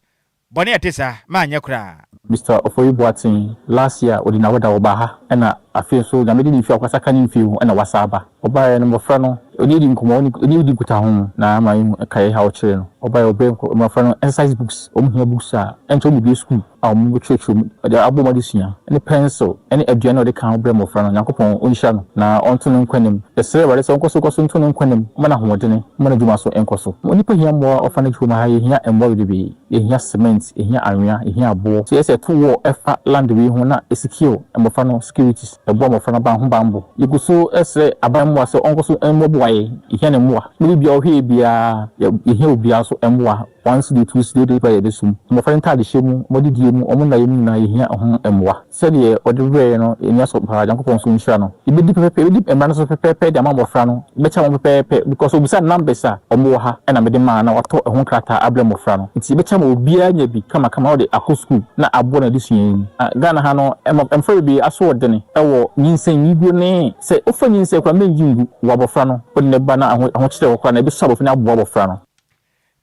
Bɔne a ɛte saa, manyɛ koraa. Mister Ofori Boateng, last year ɔdi n'awoda ɔbaa ha ɛna afei nso Nyame de ne mfie a ɔkasa ka ne mfie ho ɛna wasa aba. Ɔbaeɛ no mmɔfra no ɔne yɛ di nkɔmmɔ ɔne yɛ di nkutaho na ama yɛhu ɛka yɛ haw kyerɛ no. Ɔbaeɛ ɔbrɛ mmɔfra no exercise books, wɔn hia books a ɛnkyɛ wɔn bɛbue school a wɔn bɛkyerɛkyerɛ mu de abɔ wɔn adesua ɛne pencil ɛne aduane a ɔde ka ho brɛ mmɔfra no. Nyankopɔn ɔnhyira no na ɔnto no nkwa nna mu. Yɛsrɛ Awurade sɛ ɔnkɔ so nkɔ so nto no nkwa nna mu, ɔmma no ahoɔdene, ɔmma n'adwuma so nkɔ so. Onipa hia mmoa orphanage home ha yɛhia mmoa bebrebe. Yɛhia cement, yɛhia anwea, yɛhia aboɔ. Sɛ yɛsɛ yɛto wall ɛfa land wei ho na ɛsecure mmɔfra no securities, ɛboa mmɔfra no ban ho banbɔ. Yɛgu so srɛ aban mmoa sɛ ɔnkɔ so mmɔboa yɛn, yɛhia ne mmoa. Baabi biara ɔhwɛ yɛ biara, yɛhia obiara nso mmoa. One cedi, two cedi, wode ba yɛbɛsum. Mmɔfra no ntaadehyɛ mu, wɔn adidie mu, wɔn nnaeɛ mu nyinaa yɛhia ɛho mmoa. Sɛdeɛ ɔde brɛɛ yɛn no, yɛn ani asɔ paa. Nyankopɔn nso nhyira no. Yɛbɛdi pɛpɛpɛ, yɛbɛdi mmara no so pɛpɛɛpɛ de ama mmɔfra no. Yɛbɛkyɛ wɔn pɛpɛɛpɛ because ɔbisaa numbers a wɔwɔ ha ɛna mede maa na watɔ ɛho nkrataa abrɛ mmɔfra no. Nti yɛbɛkyɛ ama obiara anya bi kamakama na ɔde akɔ sukuu na aboa no adesua yi mu. Na Ghana ha no, mmɔfra bebree asoɔdene wɔ nyinsɛn nyiguo ne sɛ wofa nyinsɛn koraa mɛnyi ngu wɔ abɔfra no, wode no ba na ahokyerɛ wɔ koraa na ɛbɛsɔ abɔfra no aboa abɔfra no.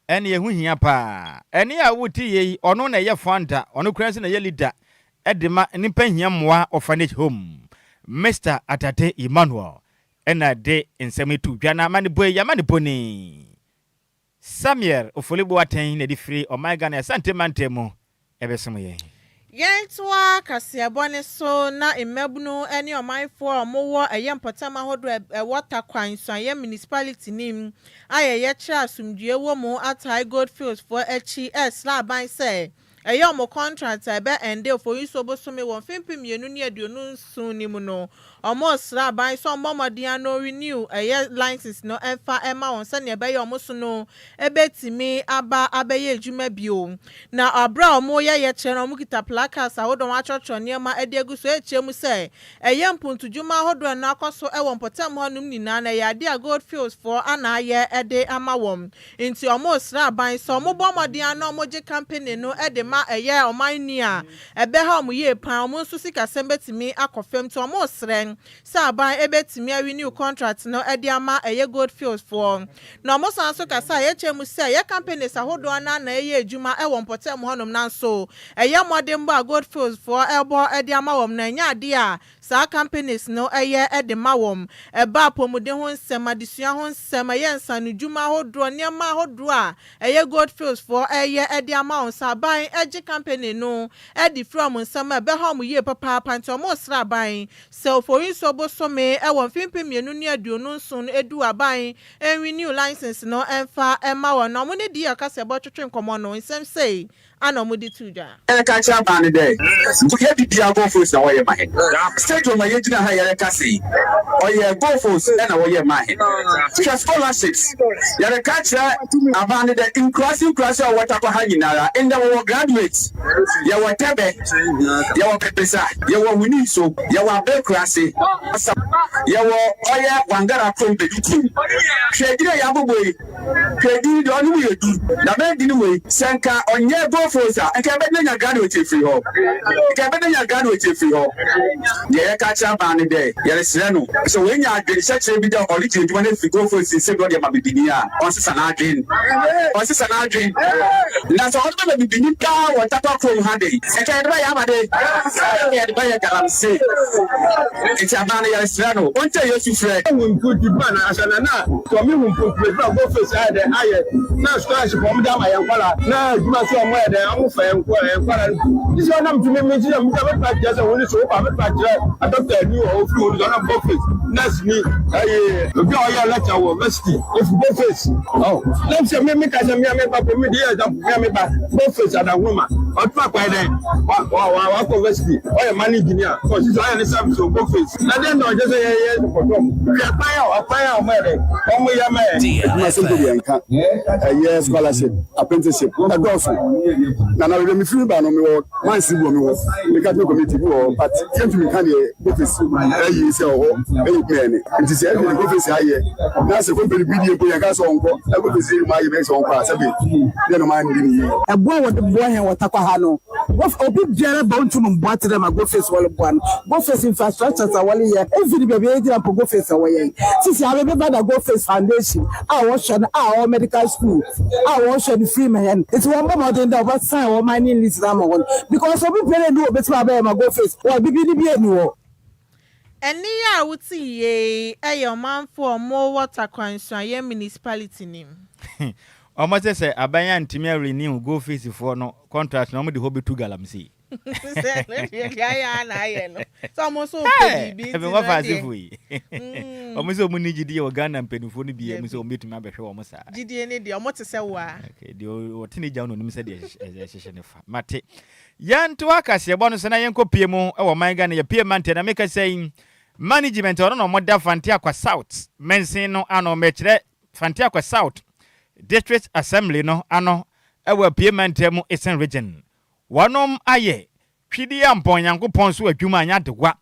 Ɛne ɛho hia paa. Ɛne a wote yei yi, ɔno na ɛyɛ founder, ɔno koraa nso na ɛyɛ leader de ma Nnipa Hia Mmoa Orphanage Home. Mister Adade Emmanuel na ɛde nsɛm yi too dwa na amanebɔ yi, amanebɔ ni. Samuel Ofori Boateng na ɛde firi ɔman Ghana Asante mantam mu ɛbɛsom yɛn. Yɛntoa kaseɛbɔ no so na mmabunu ne ɔmanfoɔ a wɔwɔ ɛyɛ mpɔtam ahodoɔ a ɛwɔ Tarkwa Nsuaeɛ Municipality no mu a yɛyɛ kyerɛ asomdwoeɛ wɔ mu atae Goldfields foɔ akyi resrɛ aban sɛ ɛyɛ wɔn contract a ɛbɛ ɛnde Oforisuo bosome wɔ mfe 2027 no mu no Wɔresrɛ aban sɛ ɔmmɔ mmɔden ara na ɔrenew ɛyɛ license no mfa mma wɔn sɛnea ɛbɛyɛ wɔn so no bɛtumi aba abɛyɛ adwuma bio. Na berɛ a wɔreyɛ yɛkyerɛ no wɔkita placards ahodoɔ a wɔatwerɛtwerɛ nneɛma de agu so rekyerɛ mu sɛ ɛyɛ mpuntudwuma ahodoɔ a ɛno akɔ so wɔ mpɔtam hɔnom nyinaa no ɛyɛ adeɛ a Gold Fields foɔ na ayɛ de ama wɔn. Nti wɔresrɛ aban sɛ wɔbɔ mmɔden ara na wɔgye company no de ma ɛyɛ ɔman ni a Ɛbɛha wɔn yie paa, wɔn nso sikasɛm bɛtumi akɔ fam nti wɔn resrɛ sɛ aban bɛtumi a renew contract no de ama ɛyɛ Gold Fields foɔ. Na wɔn san nso kasa a yɛkyerɛ mu sɛ ɛyɛ companies ahodoɔ no ara na ɛyɛ adwuma wɔ mpɔtam hɔnom nanso ɛyɛ mmɔdenbɔ a Gold Fields foɔ rebɔ de ama wɔn no ɛnyɛ adeɛ a saa companies no yɛ de ma wɔn. Ɛba apɔmuden ho nsɛm, adesua ho nsɛm, ɛyɛ nsanodwuma ahodoɔ, nneɛma ahodoɔ a ɛyɛ Gold Fields foɔ reyɛ de ama wɔn sɛ aban gye company no de firi wɔn nsam a ɛbɛha wɔn yie papaapa nti wɔn resrɛ aban sɛ Oforisuo bosome wɔ mfe 2027 no ɛdu aban nrenew license no mfa mma wɔn na wɔn ne DL Kaseɛbɔ twetwe nkɔmmɔ no nsɛm sei ana wɔde too dwa. Yɛreka akyerɛ aban no dɛ, yɛ biribiara Goldfields na wɔyɛ ma hɛn. Stadium a yegyina ha yɛrekasa yi, ɔyɛ Goldfields na wɔyɛɛ maa hɛn. Hwɛ scholarships, yɛreka akyerɛ aban no dɛ nkuraase nkuraase a ɔwɔ Tarkwa ha nyinara, ndɛ wɔwɔ graduates. Yɛwɔ Tɛbɛ, yɛwɔ Pepesa, yɛwɔ Wuniso, yɛwɔ Abɛkurase, yɛwɔ ɔyɛ Wangara kurom Bedu kurom. Hwɛ edin a yɛabobɔ yi. Hwɛ din deɛ ɔno mu yɛ du na bɛn din wei sɛ nka ɔnyɛ goalpost a nka yɛbɛdene anya graduate afiri hɔ nka yɛbɛdene anya graduate afiri hɔ deɛ yɛka akyerɛ aban ne dɛ yɛresrɛ no sɛ wanya adwen hyɛkyerɛ bi dɛ ɔregye adwuma no afiri goalpost nsam na ɔde ama bibini a ɔnsesa n'adwen ɔnsesa n'adwen na sɛ ɔde bɛma bibini paa wɔ Tarkwa kurom ha de nka yɛde bɛyɛ ama de nka yɛde bɛyɛ galamsey nti aban no yɛresrɛ no ɔntie yɛn sufrɛ. Sɛ me hu mpuntuo adwuma go face ayɛ dɛn ayɛ na scholarship wɔn de ama yɛn nkwadaa na adwuma so wɔn ayɛ dɛn wɔn fa yɛn nkɔ yɛn nkwadaa no ti sɛ ɔnam tumi mi ti sɛ mi sɛ mi pa kyerɛ sɛ wɔn ni so wɔpa mi pa kyerɛ adɔkta ni wɔ ofiri wɔn so ɔnam go face nurse ni ɛyɛ obi a ɔyɛ lecture wɔ university ofi go face ɔ nam sɛ mi mi ka sɛ mi a mi ba po mi di yɛ example mi a mi ba go face adahoma ɔtuma akɔ ayɛ dɛn wa wa wa wakɔ university ɔyɛ money engineer ɔsisi ɔyɛ ne service wɔ go face. Na dɛn na ɔkyerɛ sɛ yɛyɛ nkɔtɔm? Hwɛ kwan a ɔkwan a wɔyɛ dɛ wɔyɛ ma yɛn. Adwuma sɛ mpo deɛ nka ɛyɛ scholarship, apprenticeship ɛdɔɔso. Na na baabi a mefiri ba no mewɔ mines bi wɔ mewɔ me catchment community bi wɔ hɔ but yɛntumi nka deɛ Goface ayi sɛ ɔhɔ ɛyɛ adwuma yɛ ne. Nti sɛ ɛhwɛ deɛ Goface ayɛ na sɛ company bi deɛ mpo yɛnka sɛ ɔnkɔ na Goface yɛ adwuma ayɛ bɛyɛ sɛ ɔnkɔ a sɛbe deɛ na ɔma ndi ne yie. Ɛboa a wɔde boa hɛn wɔ Tarkwa ha no, Obi biara ba onntum mmboa tse dɛ ma Goface wɔroboa no. Goface infrastructures a wɔreyɛ, even beebi a yegyina mpo Goface na wɔyɛe. Sisi ara bɛba da Goface Foundation a wɔhwɛ no a ɔwɔ medical school a wɔhwɛ no free ma hɛn. Ntsi wɔmbɔ mbɔdzen dɛ wɔbɛ sign hɔn mining lease no ama hɔn because obi biara nnyi hɔ a obetum abɛyɛ ma Goface wɔ bibini biara nnyi hɔ. Ɛnne yi a wote yie yi yɛ ɔmanfoɔ a wɔwɔ Tarkwa Nsuaeɛ Municipality no mu. Wɔn sɛ sɛ aban antumi a renew Gold Fields foɔ no contract no wɔn de hɔ bɛtu galamsey. Sɛ ɛno deɛ deɛ ayɛ ara na ayɛ no sɛ wɔn nso repɛ biribi nti no ɛdeɛ. Asefo yi. Wɔn sɛ wɔn nni gyidie wɔ Ghana mpanimfoɔ no biara mu sɛ wɔn bɛtumi abɛhwɛ wɔn saa. Gyidie ne deɛ wɔn te sɛ wo ara. Okay, deɛ ɔte ne gya no onim sɛ deɛ ɛhyehyɛ ne fa. Mate. Yɛntoa kaseɛbɔ no so na yɛnkɔ pie mu wɔ ɔman Ghana yɛ pie mantɛ na meka sɛ yi management ɔno na ɔmo da Fante Akwa South mansin no ano mekyerɛ Fante Akwa South District Assembly no ano wɔ Apue mantam mu Eastern Region wɔnom ayɛ Twidi Ampɔn Nyankopɔn so adwuma anyɛ adewa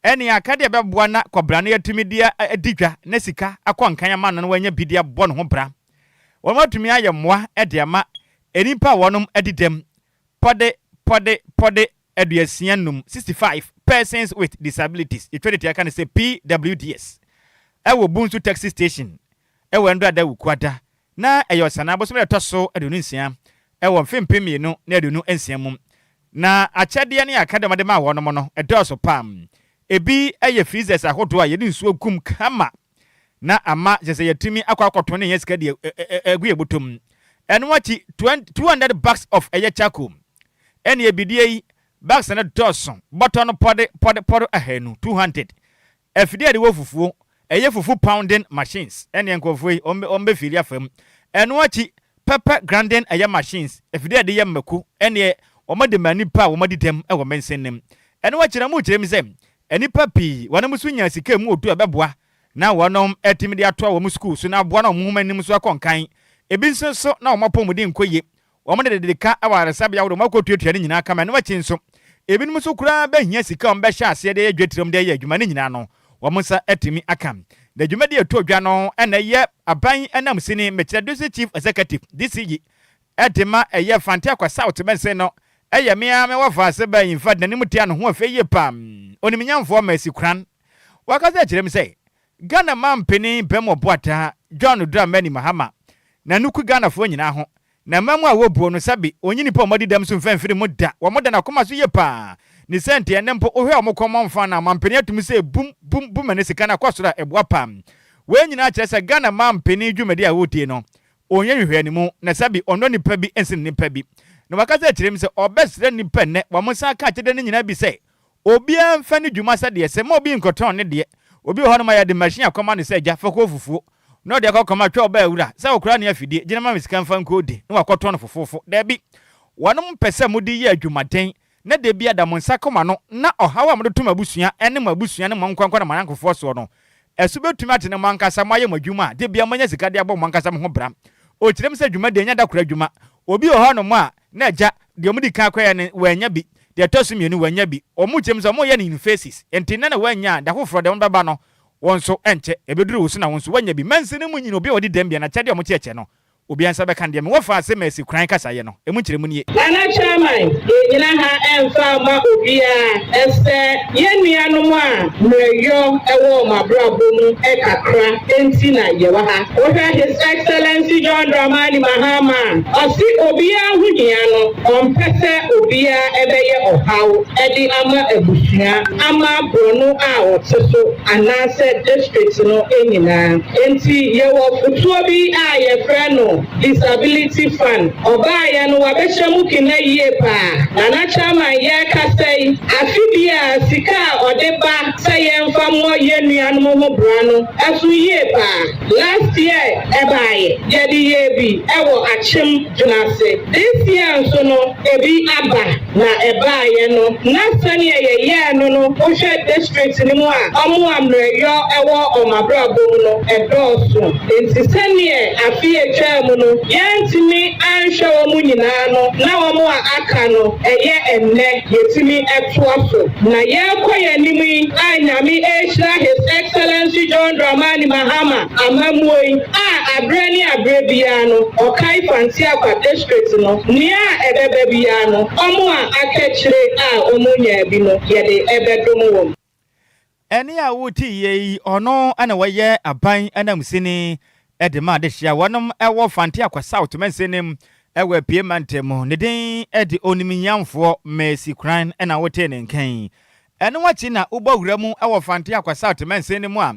ɛne akadeɛ ɛbɛboa na kɔbra no yɛatumi de adi dwa na sika akɔ nkan ama no na wanya bi de abɔ ne ho bra wɔnom atumi ayɛ mmoa de ama nnipa a wɔnom adi dɛm pɔde pɔde pɔde 65, 65 Persons with Disabilities, yɛtwa ne tia ka no sɛ PWDs, ɛwɔ Bunsu Taxi Station ɛwɔ Ɛndrada Wukuada. Na ɛyɛ Ɔsanaa bosome da ɛtɔ so 26 wɔ mfe 2026 mu. Na akyɛdeɛ ne akadeɛ a wɔde maa wɔnom no, ɛdɔɔso paa. Ebi yɛ freezers ahodoɔ a yɛde nsuo gu mu kama na ama kyerɛ sɛ yɛatumi akɔ akɔtɔn ne yɛn sika de agu yɛn bɔtɔ mu. Ɛno akyi, 200 bags of ɛyɛ charcoal. Ɛne ebidie yi, bags no dɔɔso, bɔtɔ no pɔde pɔde pɔde 200, 200. Afidie a yɛde wɔ fufuo, ɛyɛ fufu pounding machines, ɛneɛ nkurɔfoɔ yi wɔn bɛ fili afa mu. Ɛno akyi, pepper grinding ɛyɛ machines, afidie a yɛde yɛ mako, ɛneɛ wɔn de ma nnipa a wɔn adi dɛm wɔ mansin no mu. Ɛno akyi na wɔkyerɛ mu sɛ, nnipa pii wɔn nso nyaa sika mu odu a ɛbɛboa na wɔn atumi de atoa wɔn sukuu so na aboa na wɔn nwoma anim nso akɔ nkan. Ebi nso nso na wɔn apɔmuden nkɔ yie. Wɔn de dede ka wɔ ayaresabea ahodoɔ, wɔakɔtuatua ne nyinaa kama. Ɛno akyi nso, ebinom nso koraa bɛhia sika a wɔbɛhyɛ aseɛ de ayɛ dwatiram de ayɛ adwuma. Ne nyinaa no, wɔn nsa atumi aka. Na dwumadi a ɛtɔ dwa no na ɛyɛ aban ananmusini, mekyerɛ District Chief Executive, DCE, de ma ɛyɛ Fante Akwa South bɛnsen no, ɛyɛ me ara me wɔfaase baa in fact n'anim tea ne ho ɔfɛ yie paa, Onimnyamfoɔ Mercy Koran. Wakasa akyerɛ me sɛ, Ghana mampanin Bɛmɔ Boataa John Dramani Mahama, n'ano ku Ghanafoɔ nyinaa ho. Na mma mu a wobuo no, sɛbe ɔnyi nnipa a wɔadi dɛm so mfa mfiri mu da. Wɔda n'akoma so yie paa. Ne saa nti, ɛnnɛ mpo wohwɛ a wɔn kɔn mfa no a, mampanin atumi sɛ bum, bum, bum ɛne sika no akɔ soro a, ɛboa paa. Wei nyinaa kyerɛ sɛ Ghana mampanin dwumadi a ɔredie no, ɔnyɛ nhwehwɛanimu, na sɛbe ɔnnɔ nnipa bi nsene nnipa bi. Na wakasa akyerɛ mu sɛ ɔbɛsrɛ nnipa nnɛ, wɔn nsa aka akyɛdeɛ no nyinaa bi sɛ, Obiara mfa ne dwuma sɛdeɛ ɛsɛ, mma obi nkɔtɔn ne deɛ. Obi wɔ hɔnom a yɛde machine akɔma no sɛ agya fa kɔ fufuo, na ɔde akɔ akɔma twa ɔbaa wura sɛ ɔkora ne afidie, gyina ma me sika mfa nkɔ di, na wakɔtɔn no fofoofo. Daabi. Wɔnom pɛ sɛ mode yɛ adwumaden, na da biara da mo nsa kɔ mo ano, na ɔhaw a mode to mo abusua ne mo abusua ne mo nkoankwa ne mo ayɔnkofoɔ soɔ no, ɛso bɛtumi ate na mo ankasa moayɛ mo adwuma a da biara moanya sika de abɔ mo ankasa mo ho bra. Ɔkyerɛ mu sɛ dwumadie nyɛ da koro adwuma. Obi wɔ hɔnom a na agya, deɛ wɔdi kan kɔeɛ no wannya bi, deɛ ɛtɔ so mmienu wannya bi. Wɔkyerɛ mu sɛ wɔyɛ no in phases, enti nnɛ na wannya a, da foforɔ deɛ wɔbɛba no, wo nso ɛnkyɛ ɛbɛduru wo so na wo nso woanya bi. Mansini mu nyini obi a ɔdi dɛm biara, n'akyɛdeɛ a wɔkyɛkyɛ no, Obiara nsa bɛka no deɛ mewɔ faa se masi kwan kasaeɛ no, emu nkyerɛmu nie. Nana Chairman, yɛnnyina ha mfa mma obiara ɛsɛ yɛn nuanom a mmerɛyɔ wɔ wɔn abrabɔ mu kakra nti na yɛwɔ ha. Wohwɛ His Excellency John Dramani Mahama a, ɔse obiara ho hia no, ɔmpɛ sɛ obiara bɛyɛ ɔhaw de ama abusua, ama borɔno a ɔte so anaasɛ district no nyinaa. Enti yɛwɔ fotoɔ bi a yɛfrɛ no Disability Fund. Ɔbaeɛ no wabɛhyɛ mu kena yie paa. Nana Chairman yɛrekasa yi, afe biara sika a ɔde ba sɛ yɛmfa mmɔ yɛn nuanom ho bra no ɛso yie paa. Last year ɛbaeɛ, yɛde yɛɛ bi wɔ Akyem Dwenase. This year nso no ebi aba. Na ɛbaeɛ no, na sɛdeɛ yɛyɛɛ no no, wohwɛ district no mu a, wɔn a mmerɛyɔ wɔ wɔn abrabɔ mu no dɔɔso. Enti sɛdeɛ afe a ɛtwaa mu no, yɛantumi anhwɛ wɔn nyinaa no, na wɔn a aka no, ɛyɛ ɛnnɛ yɛtumi toa so. Na yɛrekɔ yɛn anim yi a Nyame rehyira His Excellency John Dramani Mahama amammuo yi, a aberɛ ne aberɛ biara no ɔkae Fanteakwa district no, nea ɛbɛba biara no wɔn a aka akyire a wɔn nyaa bi no yɛde bɛdom wɔn. Ɛnne a wote yie yi, ɔno na wɔyɛ aban ananmusini de ma adehye a wɔnom wɔ Fanteakwa South mansini mu wɔ Apue mantam mu. Ne din de Onimnyamfoɔ Mercy Kran na wotee ne nka yi. Ɛno akyi na wobɔ wura mu wɔ Fanteakwa South mansini mu a,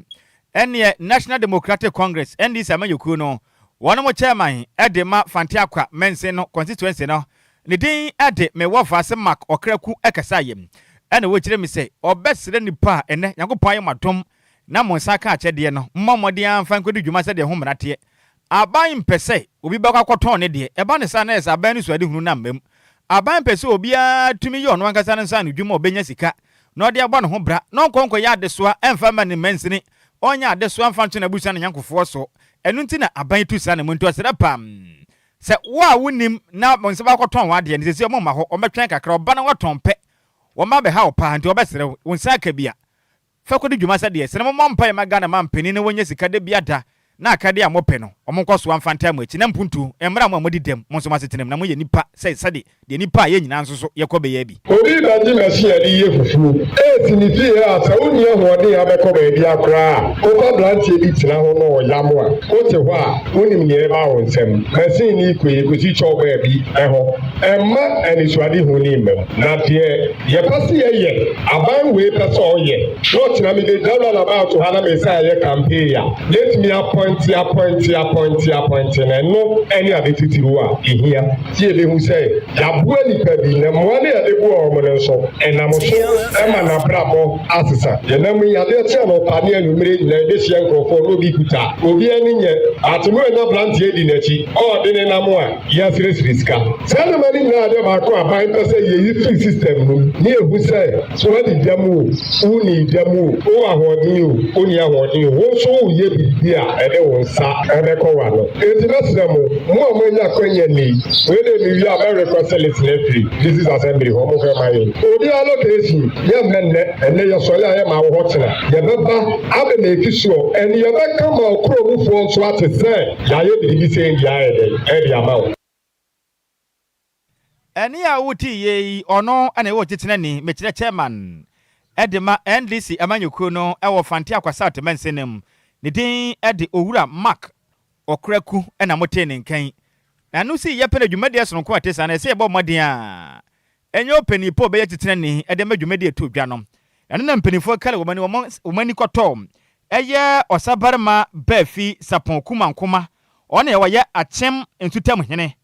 Ɛneɛ National Democratic Congress, NDC amanyɔkuo no, wɔnom chairman de ma Fante Akwa mansin no, constituency no, ne din de me wɔfaase Mark Ɔkraku kasaeɛ. Ɛna wɔkyerɛ me sɛ ɔbɛsrɛ nnipa a ɛnɛ Nyankopɔn ayɛ mo adom na mo nsa aka akyɛdeɛ no, mommɔ mmɔden ara mfa nkɔdi dwuma sɛdeɛ ɛho mmara teɛ. Aban mpɛ sɛ obi bɛkɔ akɔtɔn ne deɛ, ɛba no saa na ɛyɛ sɛ aban anisoadehunu no amma mu. Aban pɛ sɛ obiara tumi yɛ ɔno ankasa ne nsa ano dwuma a ɔbɛnya sika na ɔde abɔ ne ho bra, na ɔnkɔ nkɔyɛ adesoa mfa mma ne mansini, ɔnyɛ adesoa mfa nto n'abusua ne n'ayɔnkofoɔ so. Ɛno nti na aban tu saa na mu nti ɔsrɛ paa sɛ wo a wonnim na wo nsa bɛakɔtɔn w'adeɛ no, seesei wɔmma hɔ, wɔbɛtwɛn kakra, ɔba na watɔn pɛ, wɔmma abɛha wo paa, nti wɔbɛsrɛ wo, wo nsa aka bi a, Fa kɔdi dwuma sɛdeɛ sɛ na mommɔ mpaeɛ ma Ghana manpanin na wɔnya sika da bia da na akadeɛ a mopɛ no wɔn nkɔ soa mfa ntaa mo akyi na mpuntuo mmra mo a modi dɛm mo nso mo asetena mu na moyɛ nnipa sɛ sɛde. Deɛ nnipa a yɛn nyinaa nso so yɛkɔ bɛyɛ bi. Obi rebɛgye machine a yɛde yɛ fufuo resi ne fie a, sɛ wonni ahoɔden a wobɛkɔ baabiara koraa a, wofa aberanteɛ bi tena ho na ɔyam a, wote hɔ a, wonim nea ɛreba wo nsam. Machine no rekɔ yi, ɛkɔsi kyɛw baabi hɔ. Ɛmma anisoadehu no mma mu. Na deɛ yɛpɛ sɛ yɛyɛ, aban wei pɛ sɛ ɔyɛ, na ɔkyena mebɛgyina runabout ha na meresan ayɛ campaign a, yɛatumi apɔinte, apɔinte, apɔinte, apɔinte no, ɛno ne ade titiriw a ɛhia. Sɛ yebehu sɛ yɛaboa nnipa bi, na mmoa no a yɛde boa wɔn no nso, ɛnam so ma n'abrabɔ asesa. Yɛnam yi, adeɛ kye anɔpa ne anwummere nyinaa yɛbɛhyia nkurɔfoɔ na obi kuta, obi ani nyɛ, but no anya aberanteɛ di n'akyi, ɔɔde ne nam a, yɛasrɛsrɛ sika. Saa nneɛma no nyinaa adeɛ baako a aban pɛ sɛ yɛyi firi system no mu ne yɛhu sɛ, so woadi dɛm o, wonnii dɛm o, wowɔ ahoɔden o, wonni ahoɔden o, wo nso woreyɛ biribi a ɛde wo nsa bɛkɔ w'ano. Enti mɛsrɛ mo, mo a moanya akwanya nnɛ yi, wei deɛ mewie a mɛ request list no afiri District Assembly hɔ, monhwɛ mma yɛn. Obiara location, yɛmmɛ nnɛ, ɛnnɛ yɛsɔre a yɛmma wo hɔ kyena, yɛbɛba abɛ make sure, and yɛbɛka ma wo kuro mufoɔ nso ate sɛ yɛayɛ biribi sei de ayɛ dɛn, ɛde ama wo. Ɛnne a wote yi, ɔno na ɛwɔ titenani, mekyerɛ chairman, de ma NDC amanyɔkuo no wɔ Fante Akwasat mansini mu. Ne din de Owura Mark Okraku na motee ne nka yi. Na ɛno sii yɛpɛ na dwumadie sononko a ɛte saa no ɛsɛ yɛbɔ mmɔden a ɛnyɛ ɔpanin pɛ ɔbɛyɛ titenani de ama dwumadie ɛtɔ dwa no. Ɛno na mpanimfoɔ kari wɔn ani wɔn ani kɔtɔ ɛyɛ ɔsabarima Baafi Sapɔn Kumankoma ɔno na ɔyɛ Akyem Nsutam hene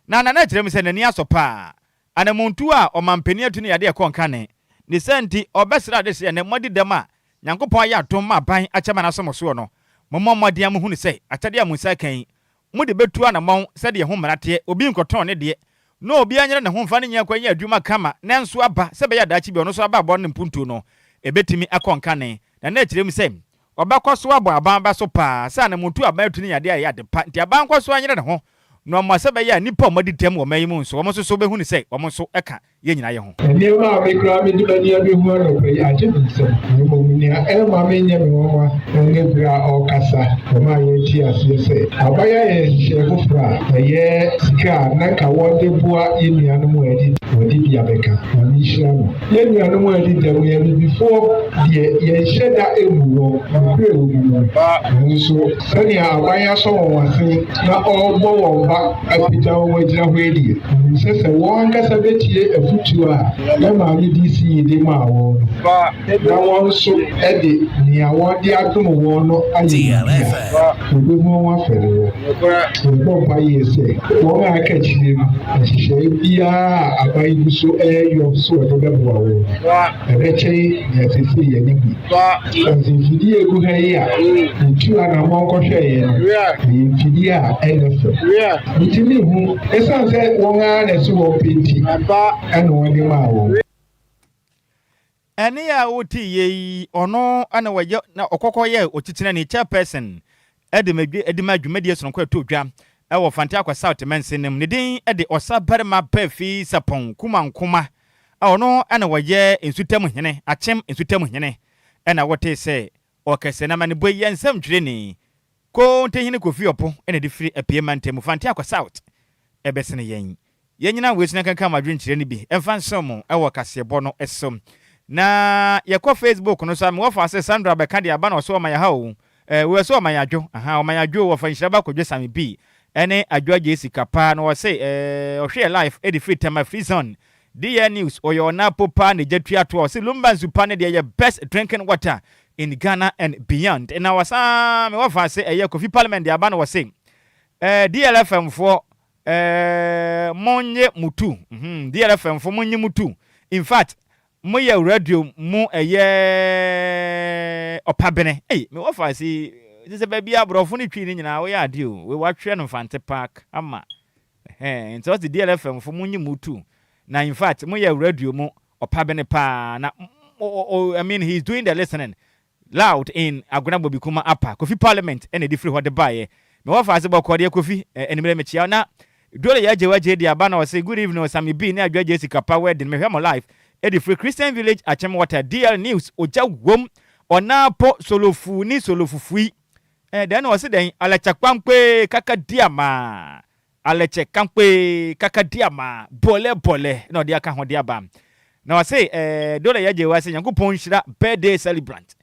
Na Nana kyerɛ mu sɛ n'ani asɔ paa anamontuo a ɔmanpanin atu ne yadeɛ ɛkɔ nkane. Ne saa nti ɔbɛsrɛ adehyeɛ nnɛ moadi dɛm a Nyankopɔn ayɛ adom ma aban akyɛ ma n'asom soɔ no, mommɔ mmɔden a mohunu sɛ akyɛdeɛ a mo nsa aka yi mode bɛtu anamɔn sɛdeɛ ɛho mmara teɛ, obi nkɔtɔn ne deɛ, na obiara nyere ne ho mfa ne nyɛ nkɔ nyɛ adwuma kama na ɛnso aba sɛ ɛbɛyɛ a daakye bi ɔno nso abrabɔ ne mpuntuo no ɛbɛtumi akɔ nkane. Nana kyerɛ mu sɛ Ɔbɛkɔ so abɔ aban aba so paa sɛ anammɔntu a aban atu no yɛ ade a ɛyɛ ade pa. Nti aban nkɔ so nyere ne ho na ɔmmoa sɛ ɛbɛyɛ a nnipa a wɔadi dɛm wɔ ɔman yi mu nso, wɔn nso so bɛhu no sɛ wɔn nso ka yɛn nyinaa yɛ ho. Nneɛma a me koraa mede m'ani abehu anɔpa yi agye me nsam, na mmom nea ɛremma menyɛ me nwonwa ne bere a ɔrekasa na ɔmaa yɛte aseɛ sɛ aban ayɛ nhyehyɛe foforo a ɛyɛ sika a na anka wɔde boa yɛn nuanom a adi wɔde bi abɛka. Nyame nhyira no. Yɛn nuanom a adi dɛm, yɛn Abibifoɔ deɛ yɛnhyɛ da mmu wɔn, nokorɛ wɔ mu no. Nanso sɛnea aban asɔ wɔn ase na ɔrebɔ wɔn ba apagya wɔn agyina hɔ yi deɛ, menim sɛ sɛ wɔn ankasa bɛtie afotuo a yɛn maame DC de maa wɔn no, na wɔn nso de nea wɔde adom wɔn no ayɛ biribi a, wɔbɛhu wɔn afɛre wɔ. Yɛbɔ mpaeɛ sɛ wɔn a aka akyire no, nhyehyɛeɛ biara a aban gu so reyɔ sɛ wɔde bɛboa wɔn no, ɛbɛkyɛn nea seesei yɛn ani hu. Ɛfiri sɛ mfidie a ɛgu ha yi a yɛtuu anammɔn kɔhwɛeɛ no, ɛyɛ mfidie a ɛnyɛ fɛ. Metumi hu, ɛsiane sɛ wɔn ara na ɛse wɔn pɛ nti na wɔde maa wɔn. Ɛnne a wotee yɛ yi, ɔno na wɔyɛ na ɔkɔkɔ yɛ otitenani, chairperson, de ma de ma dwumadie sononko a ɛtɔ dwa wɔ Fante Akwa South mansin no mu. Ne din de Ɔsabarima Baafi Sapɔn Kumankoma a ɔno na wɔyɛ Nsutam hene, Akyem Nsutam hene na wotee sɛ ɔkɛse na amanebɔ yi yɛ nsɛmtwerɛni Kontehene Kofi Ɔpo na ɛde firi Apue mantam mu, Fante Akwa South ɛbɛsene yɛn. Yɛnnyina wei so na yɛnkenkan mo adwenkyerɛ no bi mfa nsom mo wɔ kaseɛbɔ no so. Na yɛkɔ Facebook no so a, me wɔfa ase Sandra bɛka deɛ aba na ɔso ɔma yɛ ha o. Eh, wei ɔse ɔma yɛ adwo. Aha, ɔma yɛ adwo o, wɔfa nhyira ba Kwadwo Same bi ɛne Adwo Agyei Sika paa na ɔse eh, ɔhwɛ yɛ live ɛde firi Tema Free Zone. DL News, ɔyɛ ɔnapo paa na egya tua toɔ. Ɔse Lumba nsu pa ne deɛ yɛ best drinking water in Ghana and beyond. Na wɔsan me wɔfa ase ɛyɛ Kofi Parliament deɛ aba na ɔse eh, DLFM foɔ Eh monnye mo tu hmm DLFM fo monnye mo tu in fact moyɛ radio mu ɛyɛ ɔpabene ei me wɔ fa si te sɛ baabi aborɔfo no twi ne nyinaa woyɛ ade o wei watwerɛ no mfante park ama ɛhɛn nti ɔse DLFM fo monnye mo tu na in fact moyɛ radio mu ɔpabene paa na I mean he is doing the listening Loud in Agona Bobikuma Upper Kofi Parliament na ɛde firi hɔ de baeɛ. Me wɔfa ase bɔkɔɔ deɛ Kofi, eh, anwummerɛ mekyea wo. Na Dole yɛ agyew agyei de aba na ɔse good evening Osame B ne Adwo Agyei Sikapa wedding mehwɛ mo live ɛde firi Christian Village Akyem Water DL News ogya wom Ɔnaapo Solofu ne Solofufui eh, dɛn na ɔse dɛn Alɛkyakpankpee kaka diamaa. Alɛkyɛ kankpee kakadiama bɔlɛ bɔlɛ na ɔde aka ho de aba. Na ɔse eh, Dora Yagyewa sɛ Nyankopɔn nhyira birthday celebrant.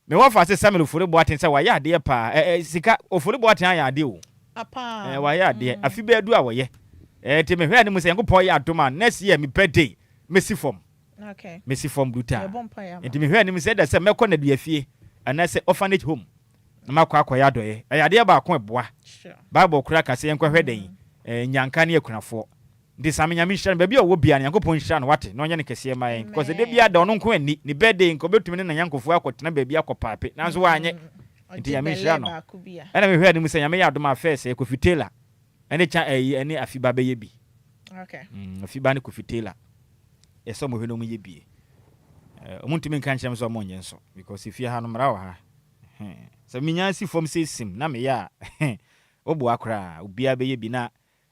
Me wɔfa se Samuel Ofori Boateng sɛ wayɛ adeɛ paa eh, eh, sika Ofori Boateng ayɛ adeɛ o. Eh, wayɛ adeɛ. Afi bɛɛ du a wɔyɛ. Eh, nti mehwɛ anim sɛ Nyankopɔn yɛ adom a next year me birthday mɛsi fam. Okay. Mɛsi fam brutal. Yɛbɔ mpaeɛ ama Nti mehwɛ anim sɛ ɛda sɛ mɛkɔ Naduafie anaasɛ orphanage home na makɔ akɔyɛ adɔeɛ. Ɛyɛ adeɛ baako a ɛboa. Bible koraa ka sɛ yɛnkɔhwɛ dɛn? Eh, nnyanka ne akunafoɔ. Nti Same Nyame nhyira no baabi a ɔwɔ biara no Nyankopɔn nhyira no wate na ɔnyɛ no kɛseɛ mma yɛn because da biara da ɔno nko anni ne birthday nka ɔbɛtumi ne nanyankofoɔ akɔtena baabi akɔ paape nanso wanyɛ nti Ɔgye Nyame bɛlɛ nhyira no baako bi a. ɛna mehwɛ anim sɛ Nyame yɛ adom a first ɛyɛ Kofi Taylor ɛne kya ɛyi ɛne Afiba bɛyɛ bi Okay. Afiba ne Kofi Taylor yɛsɛ ɔmo hwɛ na ɔmo yɛ bie eh, ɔmo ntumi nka nkyerɛ me sɛ ɔmo nyɛ nso because efie ha no mmara wɔ ha. Sɛ menya si fam sɛ sim na meyɛ a woboa koraa obiara bɛyɛ bi na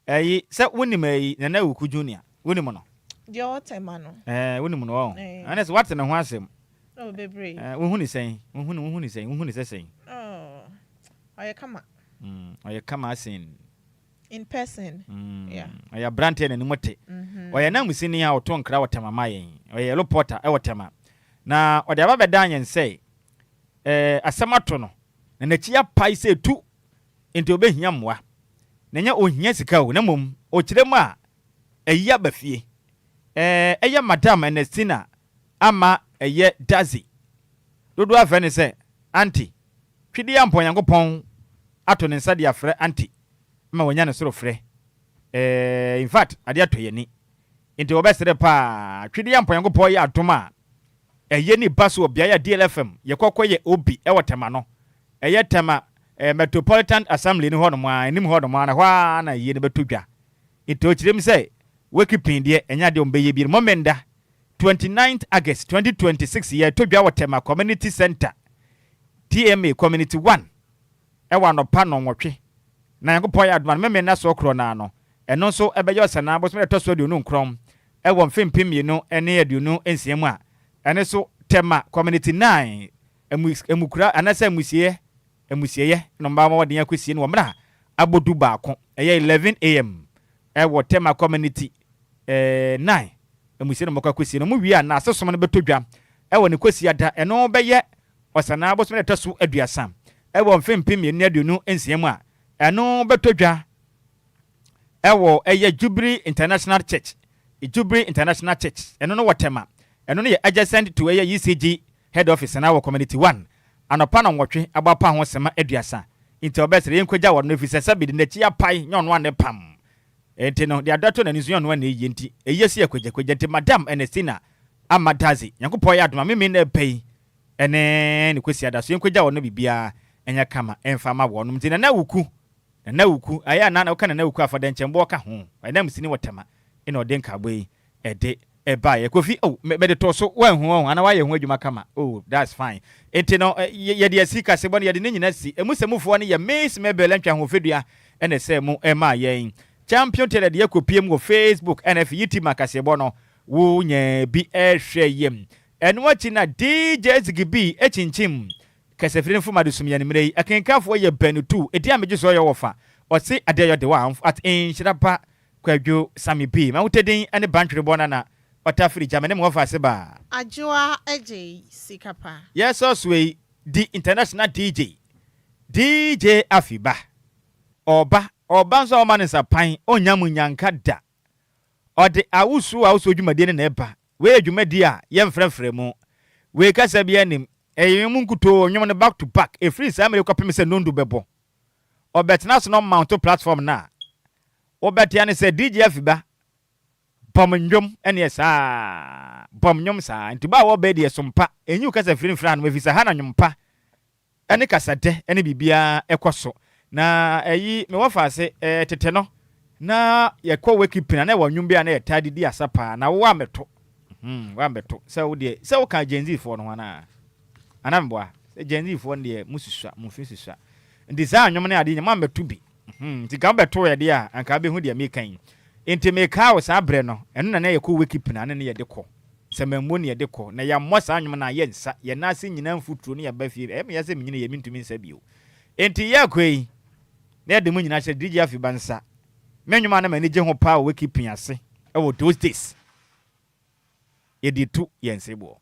ɛyi sɛ wonim ɛyi Nana Awuku Junior wonim no? Deɛ ɔwɔ Tema no. Ɛɛ wonim no ɔn. Ɛne sɛ wate ne ho asɛm. Oh bebree. Ɛɛ wohu ne sɛn? Wohu ne wohu ne sɛn? Wohu ne sɛ sɛn? Oh ɔyɛ kama. Ɔyɛ kama asen. In person. Yeah. Ɔyɛ aberanteɛ n'anim te. Ɔyɛ nanmusini a ɔto nkra wɔ Tema ma yɛn. Ɔyɛ reporter wɔ Tema. Na ɔde aba bɛdan yɛn sɛ ɛɛ asɛm ato no na n'akyi apae sɛ etu nti obehia mmoa. Na ɛnyɛ ohia sika o, na mmom ɔkyerɛ mu a ayi aba fie. Ɛɛ ɛyɛ Madam Ernestina ama ɛyɛ Dadzie. Dodoɔ ara frɛ no sɛ Auntie. Twedeampɔ Nyankopɔn ato ne nsa de afrɛ Auntie ma wanya ne soro frɛ. Ɛɛ in fact adeɛ atɔ yɛn ani. Nti wɔbɛsrɛ paa Twedeampɔ Nyankopɔn yɛ adom a Ɛyɛ ne ba so wɔ beae a DLFM yɛkɔ kɔ yɛ OB wɔ Tema no. Ɛyɛ Tema Metropolitan Assembly no hɔnom ara, anim hɔnom ara, na ɛhɔ ara na ayie no bɛtɔ dwa. Nti ɔkyerɛ mu sɛ Wakipin deɛ ɛnyɛ adeɛ a wɔbɛyɛ bio no. Momenda, 29th August 2026 yɛretɔ dwa wɔ Tema Community Centre, TMA Community One, wɔ anɔpa nnɔnwɔtwe. Na Nyankopɔn yɛ adom a, no Memenda soɔ korɔ no ara no, ɛno nso ɛbɛyɛ Ɔsannaa bosome da ɛtɔ so 29 wɔ mfe 2026 mu a ɛno nso Tema Community 9 emukura anaasɛ amusieɛ amusieɛ na wɔbɛma wɔde akɔsie no wɔ mmerɛ a abɔ du baako ɛyɛ 11 am wɔ Tema Community 9 amusie na wɔbɛkɔ akɔsie no. Wɔn wie a na asesom no bɛtɔ dwa wɔ ne Kwasiada ɛno bɛyɛ Ɔsanaa bosome da ɛtɔ so 30 wɔ mfe 2026 mu a ɛno bɛtɔ dwa ɛwɔ ɛyɛ Jubilee International Church, Jubilee International Church, ɛno no wɔ Tema, ɛno no yɛ adjacent to ɛyɛ ECG head office anaa wɔ Community One, anɔpa nɔnwɔtwe abɔ apa ho sema 30, nti ɔbɛsrɛ yɛnkɔgya wɔ no efisɛ sɛbe de n'akyi apae nyɛ ɔno a ne pam nti no de ada to n'ani so nyɛ ɔno a na ɛyie nti ɛyie sɛ yɛkɔgyakɔgya nti Madam Ernestina Ama Dadzie Nyankopɔn yɛ adom a meme na ɛba yi ɛne ne Kwasiada so yɛnkɔgya wɔ no biribiara ɛnyɛ kama ɛmfa ma wɔnom nti Nana Awuku Nana Awuku, ayɛ a na woka Nana Awuku a fa dɛnkyɛmboɔ ka ho, ɛnam sini wɔ Tema na ɔde nkaabɔ yi de baeɛ. Kofi, oh, me mede too so, woanhu ɔho anaa woayɛ ho adwuma kama, oh, that's fine. Nti no, yɛde asi kasebɔ no, yɛde ne nyina si. Emu sɛmufoɔ no yɛ Miss Mabel Antwi Ahoɔfɛdua na ɛsɛɛ mu maa yɛn. Champion Taylor deɛ kɔpiem wɔ Facebook ɛna afei YouTube ma kaseɛbɔ no wo nyaa bi hwɛ yam. Ɛno akyi na DJ Ziggy B kyinkyim Kasafiri no fom adesum yɛn mmerɛ yi akenkanfoɔ yɛ banu tu edin a megye soɔ yɛ wɔfa ɔse adeɛ yɔ de wa at nhyira ba kwadwo sami bi mahotadin ne bantwere bɔ nana ɔta firi gya me ne me wɔfa ase ba. Adwoa gyei sika pa. Yɛ sɔ soɛ yi di international DJ DJ Afi ba ɔba ɔba nso a ɔma no nsa pan ɔnnya mu nyanka da ɔde awosuo awosuo dwumadie no na ɛba wei yɛ dwumadie a yɛmfrɛmfrɛ mu wei kasa biara nnim Ɛyɛ nnwom nkutoo, nnwom no back to back, ɛfiri saa mmerɛ yi kɔpem sɛ nnɔndu bɛbɔ. Ɔbɛtena ase na ɔmounto platform no a, wobɛte ane sɛ DJ Afiba, bɔm nnwom ɛneɛ saa, bɔm nnwom saa. Nti ba a wɔba yi deɛ som pa, ɛnyi wo kasa firi mfiri hanom ɛfiri sɛ ha na nnwom pa ne kasadɛ ne biribiara kɔ so. Na ɛyi, me wɔfaase, ɛɛ tete no, na yɛkɔ Wakipin a na ɛwɔ nnwom bi a na yɛtaa de di asa paa, na wo ammɛto. Hmm, woammɛto. Sɛ wo deɛ, sɛ woka Gen Z foɔ no ho anaa? Anaa meboa? Sɛ Gen Z foɔ no deɛ, mo susua, mo mfe susua. Nti saa nnwom ne adeɛ nyɛ, moammɛto bi. Hmm, nti nka wobɛto yɛ deɛ a, anka wobɛhu deɛ meka yi. Nti mekaa wo saa berɛ no, ɛno na na yɛkɔ Wakipin a na ne yɛde kɔ. Sɛ mammuo ne yɛde kɔ. Na yɛammɔ saa nnwom no a, yɛnsa. Yɛn nan ase nyinaa mfuturo ne yɛba fie. Ɛyɛ me ya sɛ menyini yɛ, mentumi nsa bio. Nti yɛrekɔ yi, na yɛde mo nyinaa hyɛ DJ Afi ba nsa. Me nnwom a na m'ani gye ho paa wɔ Wake ase wɔ those days. Yɛde tu yɛn seboɔ.